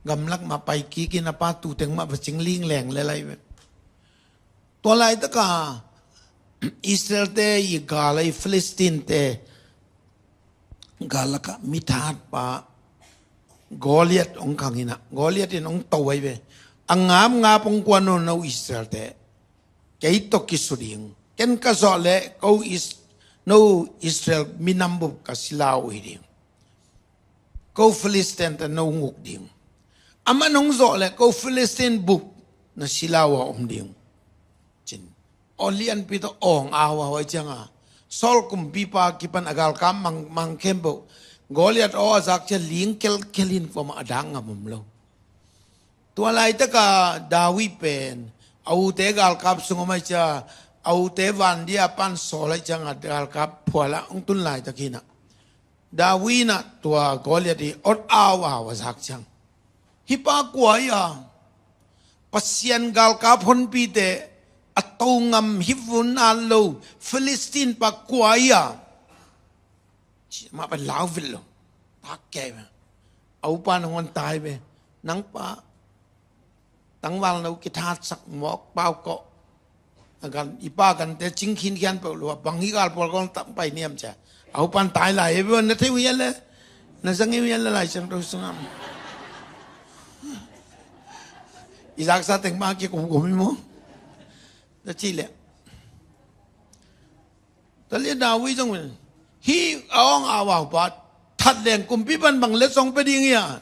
Gamlak mah pai kik in a pa tu teng mah va cing ling leng lel ahi ve. Tua laitakah Israelte i gal ahi Philistine-te gal lakah mi thatpa Goliath hong khang in ah, Goliath in hong to ahi ve. A ngapngap hong kuan, no, no Israelte, kei tawh kisu ding. Ken ka zawh leh ko Is-, no Israel minam bup ka sila uh hi ding. Ko Philistine-te no nguk ding. Aman hong zawh leh ko Philistine bup na sila uh a om ding, ci-in aw lianpi tawh awng au au ahi ciangah, Saul kumpipa kipan a galkap mang, mang khempeuh, Goliath aw a zak ciang ling kelkel in kuamah a dak ngam om lo. Tua laitakah David pen a ute galkap sung om ahi ciang, a ute van dingin a pan sawl ahi ciangah galkap phual ah hong tun laitak hi in ah, David in ah tua Goliath i awt au au a zak ciang, hih pa kua hi a? Pasian galkap honpite a to ngam hi vun a lo Philistine pa kua hi a? Ci, amah pan lau vet lo. Pak kei ve. A upa nangawn tai ve. Nang pa tangvalno kithatsak mawk pau kawh. A gan, i pa gante cing khinkhian peuh lo a, bang hih galpawl kong tang pai niam cia. A upan tai lai, e, na thei uh hian le, na zang uh hian le, Lai Siangtho sungah. I zaksa teng mah kikumkum hi maw? Na cih leh, tua leh David zong, hih a awng a vaupa that leng kumpi pan bang letsong pia ding hi a?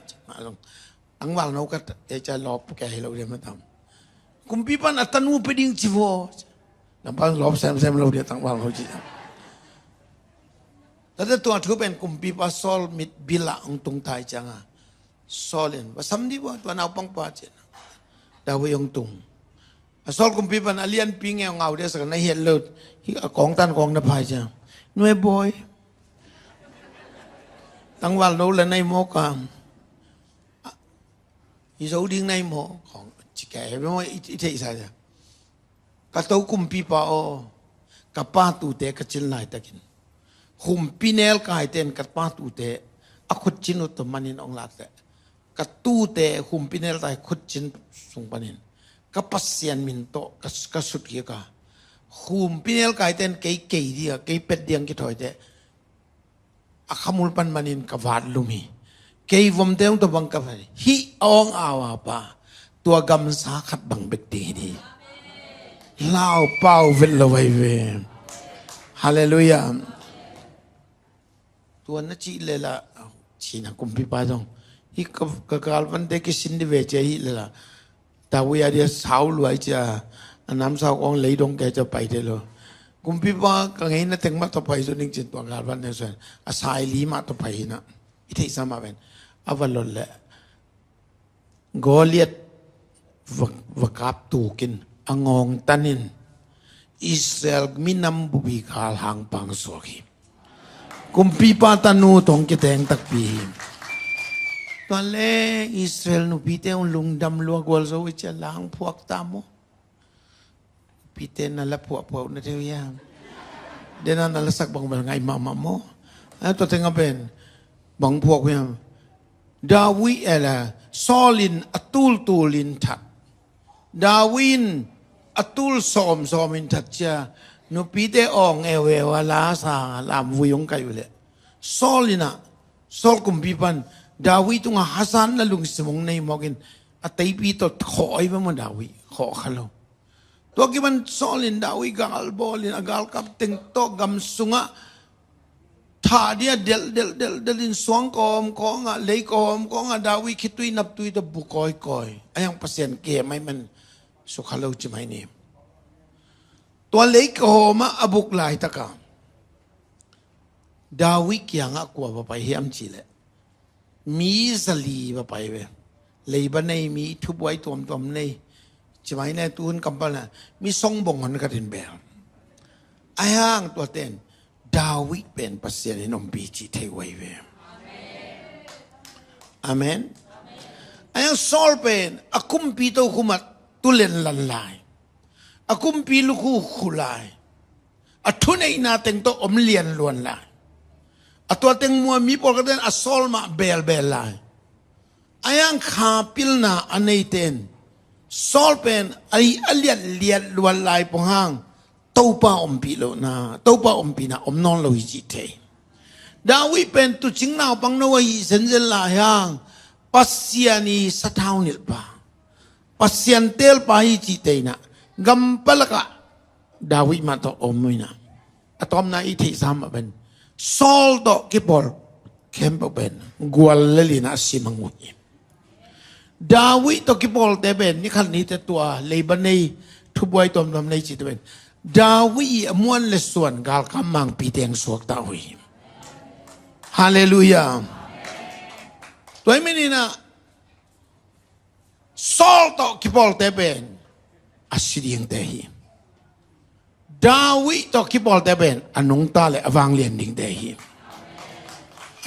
Tangvalno ka, e, ca lawp kei hi lo dia mah tam. Kumpi pan a tanu pia ding ci vo. Lam pan lawp semsem lo dia tangvalno ci. Tate tua thu pen kumpipa Saul mit bil ah hong tung ta hi ciangah, Saul in va sam dih vo, tua naupangpa ci-in David hong tung. A Saul kumpi pan a lianpi ngeu ngau dia sak na hiat lo, hih a kawng tan kawng na phai ciang, nuai bawi, tangvalno la nai mawk a, i zo ding nai maw? Kawng ci kei hi maw, i, i theihsa cia. Ka to kumpipa aw, ka pa tute ka cin laitakin, humpinelkaite in ka pa tute a khutcin uh tawh manin hong lak teh, ka tute humpinelkai khutcin sung panin ka Pasian min tawh ka, ka sut kik a, humpinelkaite in kei kei ding a, kei pet ding a kithawi teh, a khamul pan manin ka vat lum hi. Kei vomte hong tawh bang ka vat hi. Hih a awng a vaupa tua gamsa khat bang bek ding hi. Lau pau vet lo vai ve. Halleluiah. Tua na cih leh lah, ci-in a kumpipa zong, hih ka, ka galvante kisin dih ve ci-a hih leh lah, David a dia sau luai cia, a namsau kong leidong kei cia pai thei lo. Kumpipa ka ngeina teng mah tawh pai zaw ning ci-in tua galvan ne suan, a saili mah tawh pai hi in ah. I theihsa mah ven. A va lot leh Goliath va, va kap tuk in, a ngawngtan in Israel minam bup i galhang pang suak hi. Kumpipa tanu tawh kiteng takpi hi. Tua le Israel nupite un lungdam lua gualzo i cia lang phuak ta maw? Pite na la phuahphuah na theu hiam? Dena na la sak bang bel ngai mahmah maw? A tua tengah pen bang phuak hiam? David ela Saul in a tultul in that. David in a tul sawmsawm in that cia nupite awng eueu a la sa lamvui hong kai uh leh Saul in ah Saul kumpipan David tungah hazatna lungsim hong nei mawkin a teipi tawh khawh ahi ve maw David khawh kha lo. Tua kipan Saul in David gal bawlin a galkap teng tawh gam sungah thah dia delh delh delh delh in suang kawm kawngah lei kawm kawngah David khitui naptui tawh bu kawikawi a hiang Pasian ke mai man sukha lo ci mai ni. Tua lei kawmah a buk laitakah David kiangah kua va pai hiam cihleh mi zali va pai ve. Leiba nei mi thubuai tuamtuam nei ci mai ne tuhun kampalna mi songbong hon khatin bel a hiang tuaten David pen Pasian in ompi cih thei uh ahi ve. Amen. A hiang Saul pen a kumpi tokhumah tulen lan lai a kumpi lukhu khu lai a thuneihna teng tawh om lianluan lai. A tua teng mua mi pawlkhatten a Saul mah belbel lai. A hiang kha pilna a neiten Saul pen a liatliat luat lai pong hang Topa ompih lohna Topa ompihna om nawn lo hi cih thei. David pen tucing naupang no ahi zenzen lai hang Pasian i sathau nilhpa Pasian teelpa hi cih tei inah gampalakah David mah tawh om uh inah a tawpna i theihsa mah pen Saul tawh kipawl khempeuh pen gual le linah a simang uh hi. David tawh kipawlte pen nikhat nite tua leiba nei thubuai tuamtuam nei cite pen David i a muan le suan galkap mangpi teng suakta uh hi. Halleluiah. Tua hi meninah Saul tawh kipawlte pen a si dingte hi. David tawh kipawlte pen a nungta le a vanglian dingte hi.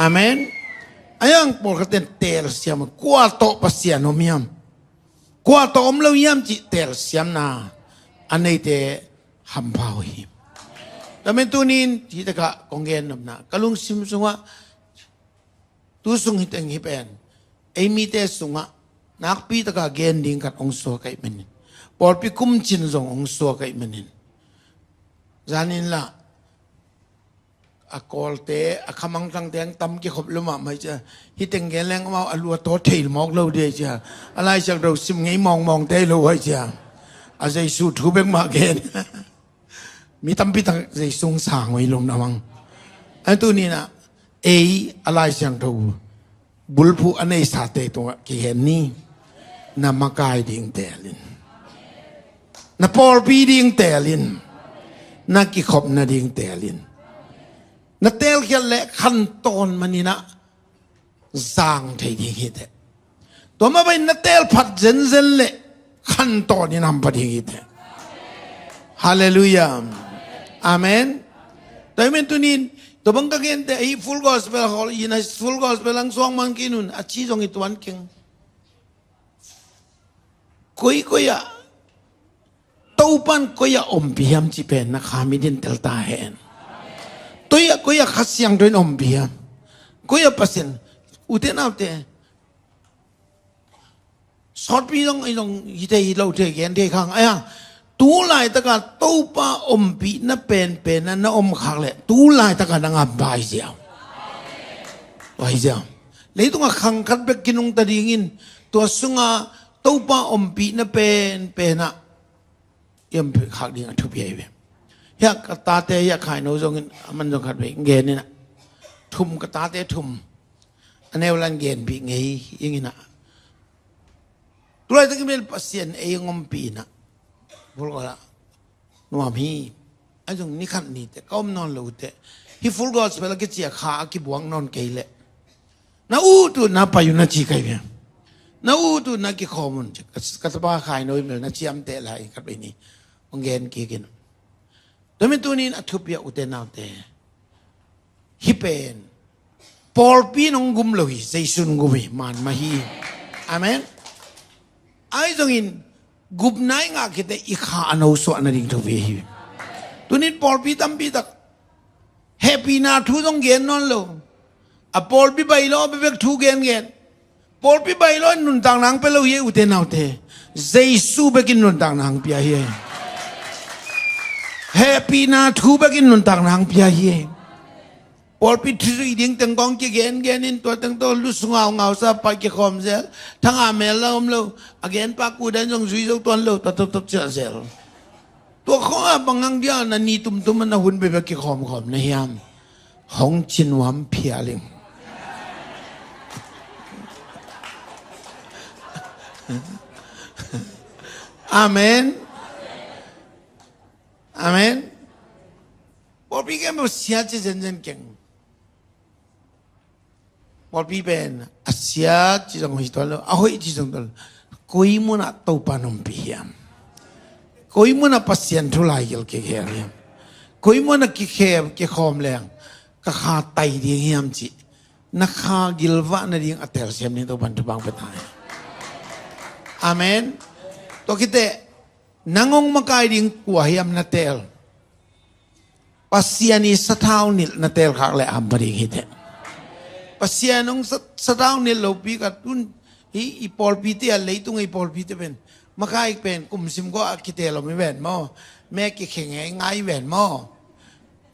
Amen. A hiang pawlkhatten teelsiam kua tawh Pasian om hiam kua tawh om lo hiam cih teelsiamna a neite hampha uh hi. Tamen tunin hitakah kong gennopna ka lungsim sungah tu sung hiteng hi pen ei mite sungah nakpi taka gen ding khat hong suak aih manin pawlpi kumcin zong hong suak aih manin zanin lah a kawlte a khamangthangte ang tam kikhop lo mahmah cia hiteng gen leng amau a lua tawt thei mawk lo dia cia a Lai Siangtho sim ngei mawngmawngte lo hai cia a Jesu thu bek mah gen. Mi tampi tak Jesu sang uh hi lo na mang. A tuninah ei a Lai Siangtho bulphuh a neisate tungah kihen ni. Na makai ding teelin na pawlpi ding teelin na kikhopna ding teelin na teelkhiat le khantawn maninah zang thei ding hi teh. Tua mah bangin na teelphat zenzen le khantawn in hampha ding hi teh. Halleluiah. Amen. Tua hi men tunin tua bang ka gente ahi Full Gospel hol ina Full Gospel ang suang man kinun a ci zong i tuan keng. Koi koi ah Topan koi ah ompi hiam ci pen na kha mi din tel ta hen. Toi ah koi ah Kha Siangtho in ompi hiam koi ah Pasian ute naute sawtpi zong i zong hite hi lo thei gen thei khang aia tu laitaka Topa ompihna penpen na om khak leh tu laitaka na ngam pai ziau. Tua hi ziau. Leitungah khang khat bek kinungta dingin tua sunga Topa ompihna penpenah i ompih khak ding a thupi ahi ve. Hiah ka tate hiah khaino zongin a man zong khat vei ngeninah thum ka tate thum a neulan genpih ngei inginah tulaitakin bel Pasian ei ngompih inah bulgolah nuam hi. A zong nikhat nite ka om nawn lo teh hi Full Gospel a kicia kha a kibuak nawn kei leh na ut uh na pai uh na ci kai ve. Na ut uh na kikhawm un ka tapa khaino i mel na ciamteh lai khat vei ni hong gen kikin. Tumi tunin a thupiah ute naute Hih pen pawlpi in hong gum lo hi, Jesu in hong gum hi, man mah hi. Amen. Ahi zongin gupna i ngah khit teh i kha a nosuah nading thupi hi. Tunin pawlpi tampi tak hehpihna thu zong gen nawn lo. A pawlpi bailo bekbek thu gengen. Pawlpi bailo in nuntakna hong pia lo hi, ute naute. Jesu bekin nuntakna hong pia hi. Hehpihna thu bekin nuntakna hong pia hi. Pawlpi thuzui ding teng kong kigengen in, tua teng tawh lusu ngaungau sa, pai kikhawm zel. Thanga mel la om lo. A genpa kudan zong zui zo tuan lo, tua toptop ciah zel. Tua khawng a bang hang dia na ni tumtum a na hun bekbek kikhawmkhawm na hiam? Hong ci nuam phial ing. Amen. Amen. Pawlpi kem sia ci zenzen keng. Pawlpi pen a sia ci zong hoih tuan lo, a hoih ci zong tuan lo. Koi munah Topa in ompih hiam? Koi munah Pasian thu laigil kikhel hiam? Koi munah kikhem kikhawm leng ka kha tai ding hiam cih na kha gilvah nading a telsiam ding Topa in thupha hong pia ta hi. Amen. Tua khit teh nang hong makai ding kua hiam na tel? Pasian i sathau nilh na tel khak leh a hampha ding hi teh. Pasian hong sa-, sathau nilh lopi ka tun hi. I pawlpite a, leitung i pawlpite pen makai pen kum sim kua a kitel om hi ven maw? Me kikheng ei ngai ven maw?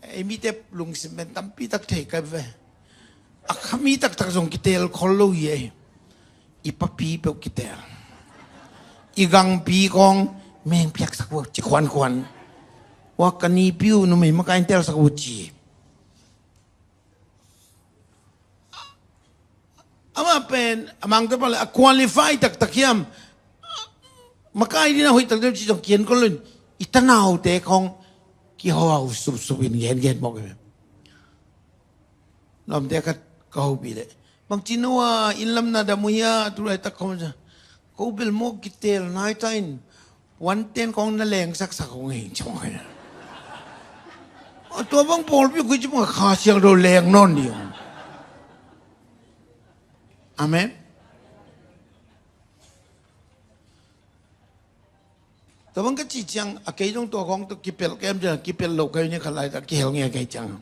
Ei mite lungsim pen tampi tak thei ka ve. A kha mi taktak zong kitel khol lo hi ei. I papi peuh kitel. I gangpi kong meng piaksak uh ci khuankhuan. Ua ka nipi uh numei makai in telsak uh ci. Amah pen a mangte pale a qualify taktak hiam? Makai ding a hoih taktak ci zong kian khol lo in, i tanaute kong kihau supsup in gengen mawk hi. Lawmte khat ka hopih leh, bangci no a inn lam na dam uh hia, tu laitak khawm sa. Ko bel maw kitel nai ta in, puanten kong na lengsaksak hong hei ci mawk hi. A tua bang pawlpi koi ci mawk a, Kha Siangtho leng nawn ding. Amen. Tua bang ka cih ciang a kei zong tua khawng tawh kipelh kem ciang, kipelh lo kei ni khat lai tak kihel nge kei ciang.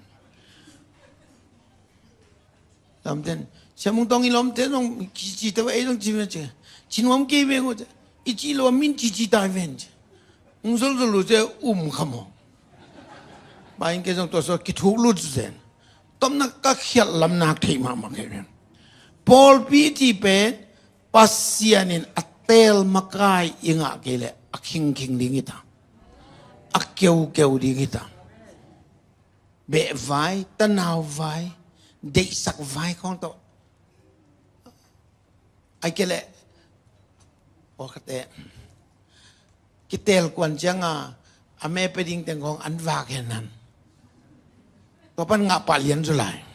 Lamten Sia Mung Tawng i lawmte zong kici tawh ei zong ci ve ci. Ci nuam kei ve ngo ci. I ci lo a min cici tai ven ci. Ung zolzol lo ci um kha maw. Ba in kei zong tua so kithuk lut zen. Tawmna ka khialh lam nak theih mahmah kei ven. Pawlpi ci pen Pasian in a teel makai i ngah kei leh a khingkhing ding hi ta. A keukeu ding hi ta. Beh vai, tanau vai, deihsak vai khawng tawh. Ai kei leh pawlkhatte kiteel kuan cianga a me pia ding teng khawng an vak hen nan. Tua pan ngah pah lian zaw lai.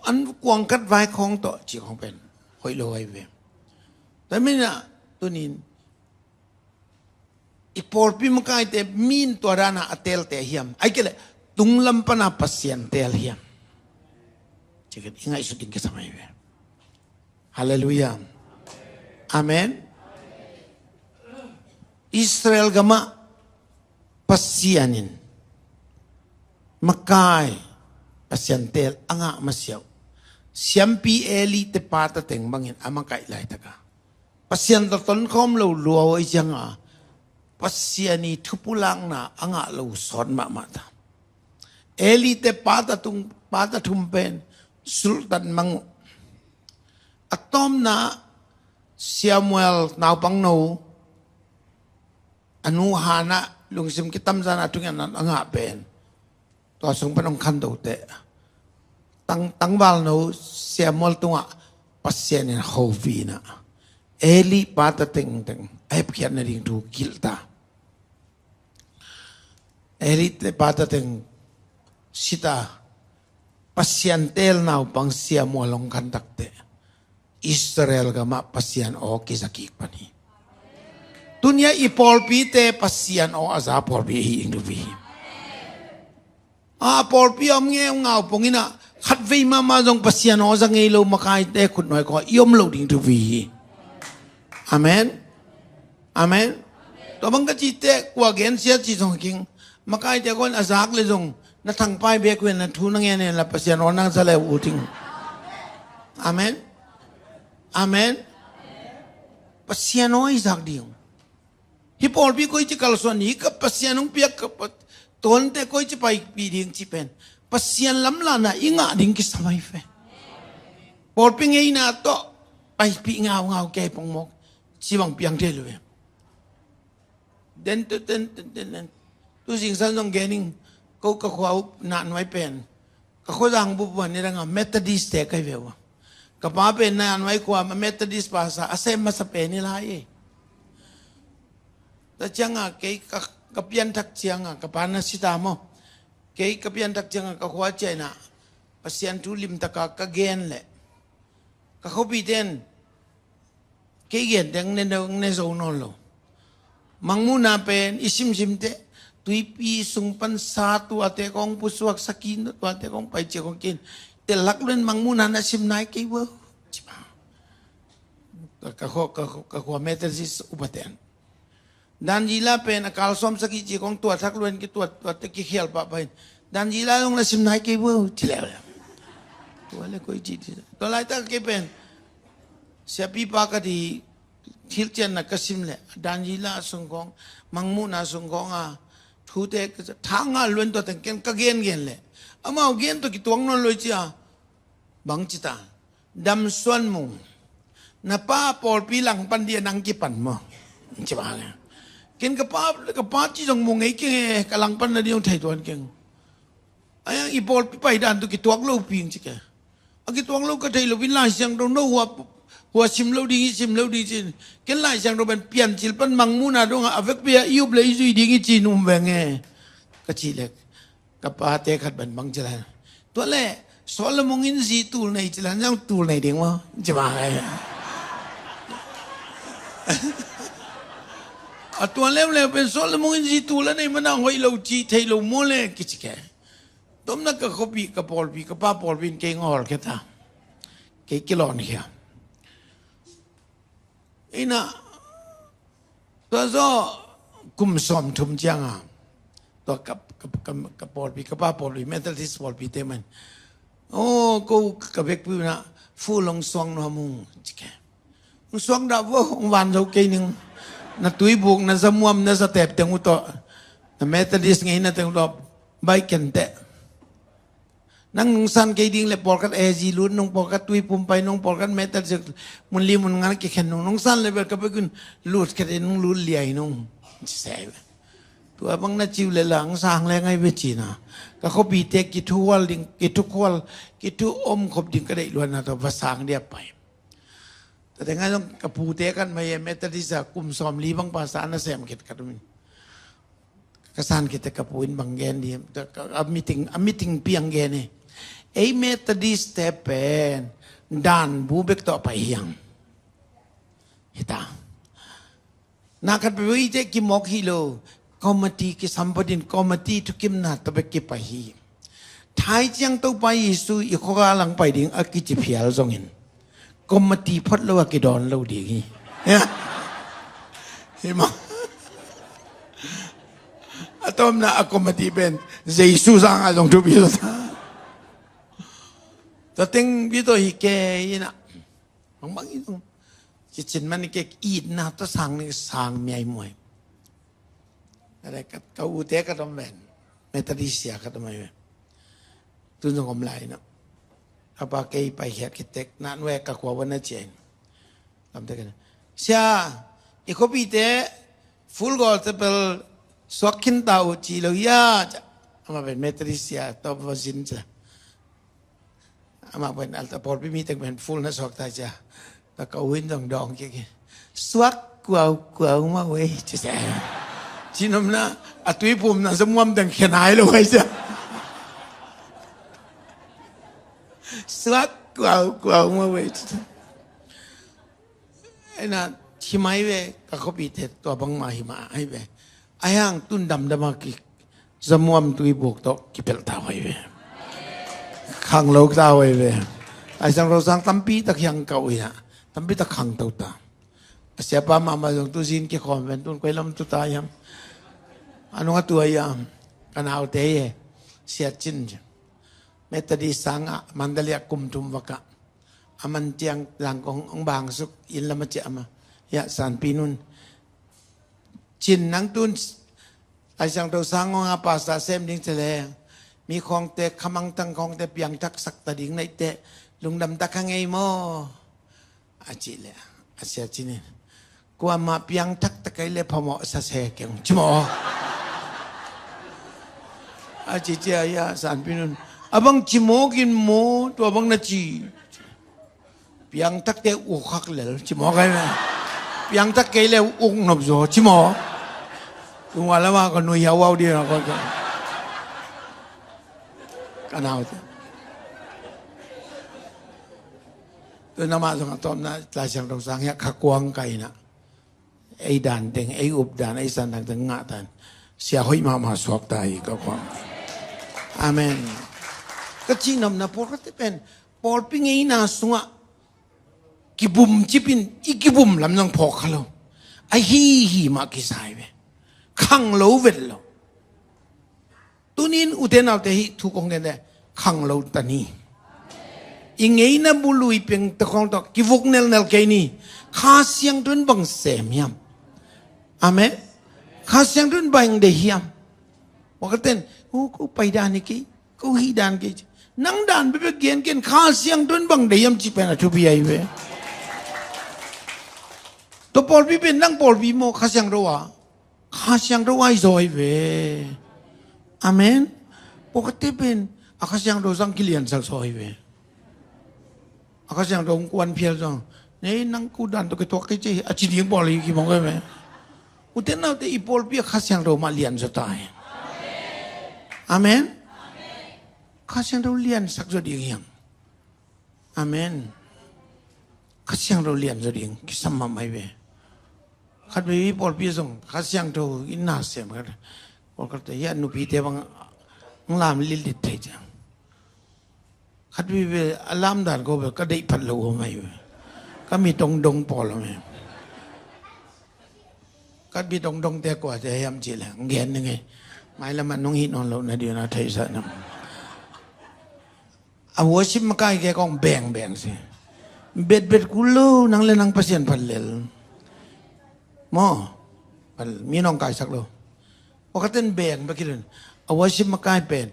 An kuang khat vai khawng tawh ci khawng pen hoih lo ai ve. Tua manin ah tunin i pawlpi makaite min tua dana a teelte hiam? Ai kei leh tunglam pana Pasian teel hiam? Ci khat i ngaihsut ding kisam ai ve. Halleluiah. Amen. Israel gamah Pasian in makai, Pasian teel a ngah masiah uh. Siampi Eli te pata teng bangin a makaih laitaka Pasian tawh tonkhawm lo lua uh ahi cianga Pasian i thupulakna a ngah lo uh sawt mahmah ta. Eli te pata tung, pata thum pen sulhtat mang uh. A tawpna Samuel naupangno a nu Hannah lungsim kitamzan a thungetna a ngah pen tua sung pan hong khanto teh tang, tangvalno Samuel tungah Pasian in hovina Eli pata tengteng a hepkhiat nading thu kilh ta. Eli te pata teng sita Pasian teel naupang Samuel hong khan takteh Israel gamah Pasian aw kiza kik pan hi. Tunia i pawlpite Pasian aw a za pawlpi ahi ing dupi hi. A pawlpi a om ngeungau pongin ah khatvei mahmah zong Pasian aw za ngei lo makaite khutnuai khawng i om loh ding thupi hi. Amen. Amen. Tua bang ka cih teh kua gensia cih zong hi keng. Makaite khawng a zak leh zong na thangpai bek uh hen la, thu na ngen hen la, Pasian aw nang za le uh ding. Amen. Amen. Pasian aw i zak ding. Hih pawlpi koici kalsuan hi, ka Pasian hong piak ka pa-, tuante koici paipih ding cih pen Pasian lamlahna i ngah ding kisam ahi ve. Pawlpi ngeina tawh paipih ngaungau kei pongmawk, ci bang piang thei lo ve. Den tu, den, den, den, den. Tu singsan zong gen ing, ko ka khua uh na nuai pen, ka khuazang bup uh a nidang a Methodist te ka hi ve uh a. Ka pa pen na nuai khua a Methodist pastor a sem masa pen hi lai e. Tua ciang a kei ka, ka pianthak ciang a, ka pa na si ta maw. Kei ka pianthak ciang a ka khua ciah in ah Pasian thu limtak a ka gen leh ka khuapite in kei gen teng ne, ne zo nawn lo. Mangmuhna pen i simsim teh, tuipi sung pan sa tuate kong pusuak, sakhi tuate kong paici kong kin, tel lak luen Mangmuhna na sim nai kei vo, ci mah. Ka, ka khua, ka, ka khua Methodist upa ten. Danzila pen a kal sawm sagih ci kong tuat thak luen, kituat tuat teh kikhial pahpah in, Danzila zong na sim nai kei vo, ci leuleu. Tua leh koici ding. Tua laitak kei pen siapipa ka di, thilcianna ka sim leh Danzila sung khawng, Mangmuhna sung khawng a thute ka, thangah luen tua teng ken ka gengen leh amau gen tawh kituak nawn lo i ci a. Bang ci ta, Dam Suan Mung, na pa pawlpi langpan ding a nang kipan maw, ci bang e. Ken ka pa, ka pa ci zong mu ngei keng e, ka langpan nading hong thei tuan keng. Ahi hang i pawlpi pai dan tawh kituak lo ping ci keng. A kituak lo ka thei lo in Lai Siangtho no hua, hua sim lo ding hi, sim lo ding ci. Ken Lai Siangtho pen Piancil pan Mangmuhna dong a, a vekpi a i up leh i zui ding hi ci nuam veng e, ka cih leh ka pate khat pen bang ci lai. Tua leh Solomon in zi tul nei ci lai, zong tul nei ding maw, ci bang e. A tua leuleu pen Solomon in zi tul a nei man a hoih lo ci thei lo maw leh kici keng. Tua manin ka khuapi, ka pawlpi, ka pa pawlpi in kei hong hawlkhia ta, kei kilawnkhia. Ina, tua zawh kum sawmthum ciang a, tua ka, ka, ka, ka pawlpi, ka pa pawlpi, Methodist pawlpite mah in, aw, ko ka vekpi un ah, "Fu long suang nuam ung," ci keng. "Hong suang dah vo, hong van zo kei ning. Na tuibuk, na zamuam, na zatep teng uh tawh, na Methodist ngeina teng uh tawh baih ken teh. Nang nong san kei ding leh pawlkhat A G lut nung, pawlkhat Tuiphum pai nung, pawlkhat Methodist mun li mun nga na kikhen nung, nong san leh bel ka vekpi un lut khat in nong lut liai nung," ci sa hi ve. Tua bang na ci uh leh la hong sang leng ahi ve ci-in ah, ka khuapite kithukhual ding, kithukhual, kithu omkhop ding ka deih luatna tawh va sang ding a pai. Tua teng ah zong ka pute khat mah hi, Methodist a kum sawmli bang pastor na sem khit khat om in. Ka san khit teh ka pu in bang gen ding, a meeting, a meeting piang gen hi. "Ei Methodist te pen dan bu bek tawh pai hi hang," hi ta. "Na khat peuh i te kimawk hi lo, committee kisam pah in, committee thukimna tawh bek kipai hi. Thai ciang Topa Jesu i khuaga lang pai ding a kici phial zongin committee phot lo a kidawn lo ding hi." Hi mah. A tawpna a committee pen Jesu sang a zong thupi lo ta. Tua teng bit tawh hi kei in ah. Bangbang i zong kicin man i kei, itna tawh sang ni, sang miai muai. Ka, ka ute ka dom ven, Methodist sia ka dom ai ven. Tun zong om lai na. Ka pa kei paikhiat khit teh na nuai ka khua van na cian. Lamte ka na, "Sia, i khuapite Full Gospel suak khin ta uh ci lo hia?" Amah pen Methodist sia, tawp va zin cia. Amah pen altar pawlpi mi teng pen full na suak ta cia. Tua ka u in zong dawng kik hi. "Suak kuaukuau mah uh ei," ci cia. Cihnopna, a tuiphumna zamuam teng khen hai lo uh ei cia. "Suak kuaukuau mah uh ei," ci cia. Ina, hi mai ve, ka khuapite tua bangmah hi mah ai ve. Ahi hang tun damdam a ki Zamuam tuibuk tawh kipelh ta huai ve. Khanglo ta huai ve. Ai sang ro sang tampi tak hiang kau ia, tampi tak khangto ta. A siapa mahmah zong tuzin kikhawm ven tun koi lam tu ta hiam. A nung a tua hiam. Ka naute e, Sia Cin, Methodist sangah Mandalay ah kum thum vakah. A man ciang Zangkong hong bangsuk inn lam a ciah ama. Ia Sanpi Nun, Cin, nang tun Lai Siangtho sang hong a pasta sem ding ci le, mi khawngte, khamangtang khawngte piangthak sak ta ding naih teh lungdam ta kha ngei maw? A cih leh a Sia Cin in, kuamah piangthak ta kei leh phamawh sa se keng ci maw? A ci cia ia Sanpi Nun, a bang ci maw kin maw, tua bang na ci. Piangthak te uk khak lel ci maw kai me. Piangthak kei le uk nop zaw ci maw. Tungwa lama ka nui hiau au dia ka ka naute. Tu namah zong a tawpna Lai Siangtho sang hiah kha kuang kaina. Ei dan teng, ei up dan, ei san dan teng ngah dan. Sia hoih mahmah suak ta hi ka kuang. Amen. Ka cihnopna pawlkhatte pen pawlpi ngeina sungah kibum cipin i kibum lam zong phawk kha lo. Ahi hi mah kisai ve. Khanglo vet lo. Tunin ute naute hih thu kong gen le khanglo ta ni. I ngeina bu lui peng ta khawng tawh kivuk nelnel kei ni. Kha Siangtho in bang sem hiam? Amen. Kha Siangtho in bang deih hiam? Wakhaten, oh, ko pai dan hi kei, ko hih dan kei. Nang dan bekbek gen ken, Kha Siangtho in bang deih hiam cih pen a thupi ahi ve. Tua pawlpi pen nang pawlpi maw, Kha Siangtho a? Kha Siangtho ahi zaw hi ve. Amen. Pawlkhatte pen a Kha Siangtho sang kiliansak zaw hi ve. A Kha Siangtho hong kuan phial zong, nei nang ku dan tawh kituak kei ci, a ci ding pawl hi kimawng kei me. Ute naute i pawlpi a Kha Siangtho mah lian zaw ta hi. Amen. Kha Siangtho liansak zaw ding hiang. Amen. Kha Siangtho lian zaw ding kisam mahmah hi ve. Khat vei i pawlpi zong Kha Siangtho in na sem khat. Pawlkhatte hiah nupite bang ang lam lillit thei ciang. Khat vei ve a lam dan ko ve ka deih phat lo om ahi ve. Ka mit dongdong pawl om e. Khat mit dongdongte kuate hiam cih leh ang gen ning e. Mailam ah nong hih nawn loh na ding na theihsah nam. A worship makai ke kong bengbeng si. Betbet kul lo, nang le nang Pasian phat lel. Maw? Phat, mi nong kaisak lo. Pawlkhatten beng bek hi lo. A worship makai pen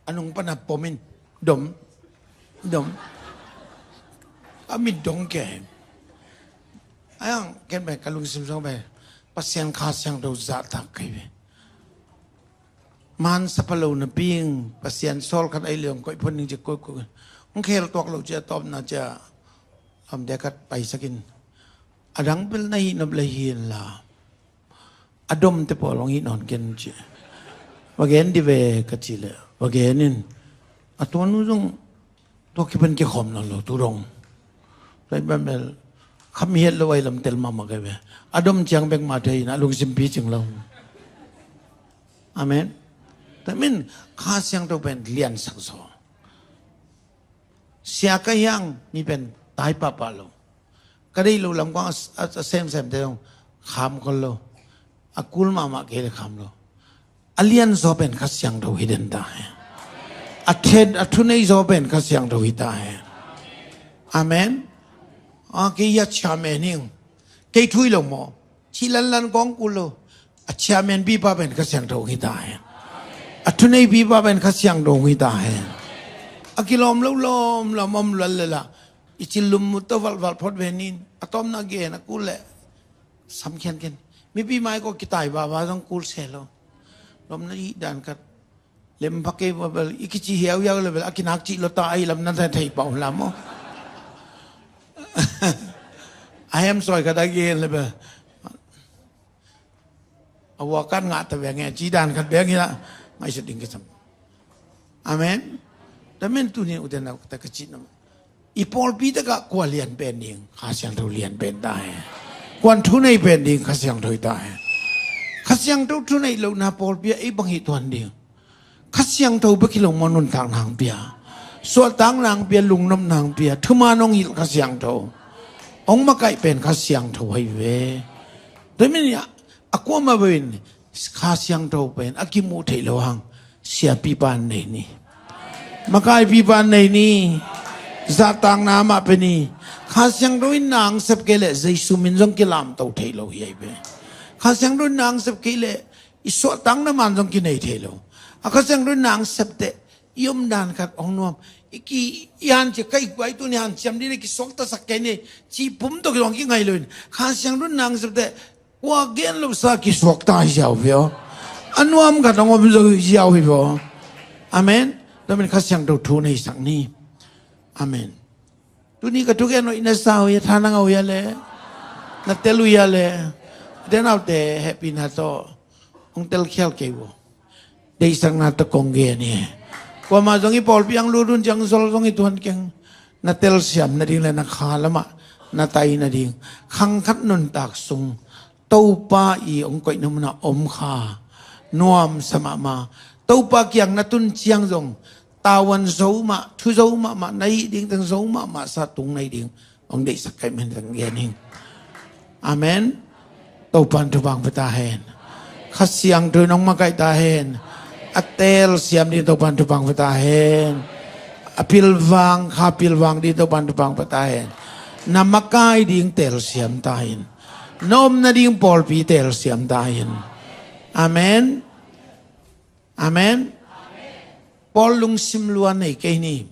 a nung pana pom in dom, dom. A mit dong ke. Ayang ken pen ka lungsim sung pen Pasian Kha Siangtho zahtak kei ve. Man sapa lo napi in Pasian sawl khat ahi leh hong koih phot ning ci koihkoih. Hong khel tuak lo ci a tawpna ci a lamte khat paisak in. A dang bel na hih nop le hi inla. A domte pawl hong hih nawn ken ci. Va gen di ve ka cih leh va gen in. A tua nu zong tua kipan kikhawm nawn lo tu dong. Tua i ban bel kham hiat lo ahi lam tel mahmah kei ve. A dom ciang bek mah thei in a lungsim picing lo. Amen. Tua min Kha Siangtho pen liansak zaw. Sia ka hiang mi pen tai pahpah lo. Ka deih lo lam kong a, a, a semsemte zong kham khol lo. A kul mahmah kei le kham lo. A lian zaw pen Kha Siangtho hi den ta he. A then a thunei zaw pen Kha Siangtho hi ta he. Amen. A kei a chairman hing. Kei thui lo maw? Ci lanlan kong kul lo. A chairman pipa pen Kha Siangtho hi ta he. A thunei pipa pen Kha Siangtho hi ta he. A kilawm lo lawm lawm om lal le la. I cil lum mut to valval phot ve nin. A tawmna gen a kul le. Sam khian khian. Mipi mai ko kitai vava zong kul se lo. Lawmna i dan khat. Lem pha kei va bel i kici hiauhiau le bel a kinak cih lo ta ahi lam na thei pah uh la maw? A hem sawi khat a gen le bel a vua kan ngah ta veng e ci dan khat veng hi la. Ngaihsut ding kisam. Amen. Tua men tuni ute naute ka cih nam. I pawlpi takah kua lian pen ding, Kha Siangtho lian pen ta he. Kuan thunei pen ding, Kha Siangtho hi ta he. Kha Siangtho thunei lohna pawlpi ah ei bang hi tuan ding. Kha Siangtho bek hi lo maw nuntakna hong pia, suahtakna hong pia, lungnopna hong pia, thuman hong hilh Kha Siangtho. Hong makaih pen Kha Siangtho ahi ve. Tua hi manin a kuamah bangin Kha Siangtho pen a kimuh theih loh hang siapipa nei ni. Makaipipa nei ni. Zahtakna amah pia ni. Kha Siangtho in na hong sep kei leh Jesu min zong kilamto thei lo hi ahi ve. Kha Siangtho in na hong sep kei leh i suahtakna man zong kinei thei lo. A Kha Siangtho in na hong sep teh i omdan khat hong nuam. I ki, i hanciam, ka i guai tuni hanciam ding na kisuaktasak kei ni, ci pum tawh kizong kingai lo in. Kha Siangtho in na hong sep teh kua gen lo sa kisuakta hi ziau hi ve aw. A nuam khat hong om zo hi ziau hi ve aw. Amen. Tua manin Kha Siangtho thu nei sak ni. Amen. Tuni ka thugen uh i na sa uh hia, tha na ngah uh hia le, na tel uh hia le, te naute hehpihna tawh hong telkhial kei uh. Deihsakna tawh kong gen hi. Kuamah zong i pawlpi ang lut un ciang zol zong i tuan keng. Na telsiam nading le na kha lamah na tai nading khang khat nuntak sung Topa i hong koihna munah om kha. Nuamsa mahmah. Topa kiang na tun ciang zong tavuan zo mah, thu zo mahmah, na hih ding teng zo mahmah sa tung na hih ding hong deihsak ka hih manin teng gen ing. Amen. Topan thupha hong pia ta hen. Kha Siangtho in hong makaih ta hen. A telsiam ding Topan thupha hong pia ta hen. A pilvang, kha pilvang ding Topan thupha hong pia ta hen. Na makai ding telsiam ta in. Na om nading pawlpi telsiam ta in. Amen. Amen. Paul lungsim lua nei kei ni.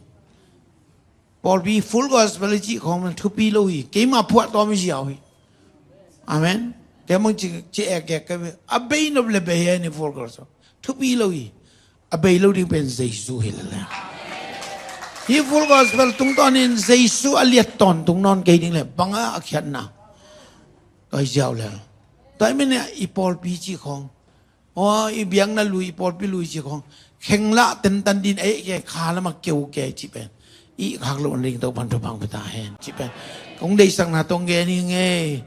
Pawlpi Full Gospel i cih khawng man thupi lo hi. Keimah phuahtawm i ziau hi. Amen. Keimah ci, ci ekek kei ve. A bei nop le bei hi ni Full Gospel. Thupi lo hi. A bei lo ding pen Jesu hi lele. Hih Full Gospel tungtawnin Jesu a liat tawntung nawn kei ding le bang a a khiatna. Kai ziau le. Tua hi manin i pawlpi cih khawng. Aw, i biakna lui, i pawlpi lui cih khawng. Khenglah tentan din ei ke kha lamah keu ke cih pen. I khak loh nading Topan thupha hong pia ta hen cih pen. Kong deihsakna tawh gen hi ngei.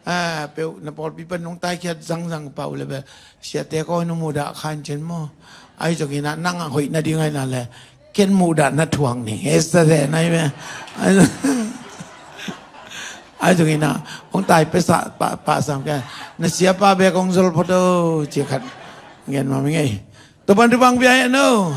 Ah, peuh na pawlpi pan nong taikhiat zangzang pah uh le bel. Siate kong in mudah khan cin maw. Ahi zongin ah nang a hoih nading ahi na le. Ken mudah na thuak ning. Yesterday na hi me. Ahi zongin ah hong tai pesa pah, pah sam ke. Na siapa bek hong zol photo ci khat. Gen mah mi ngei. Topan thupha hong pia hen aw.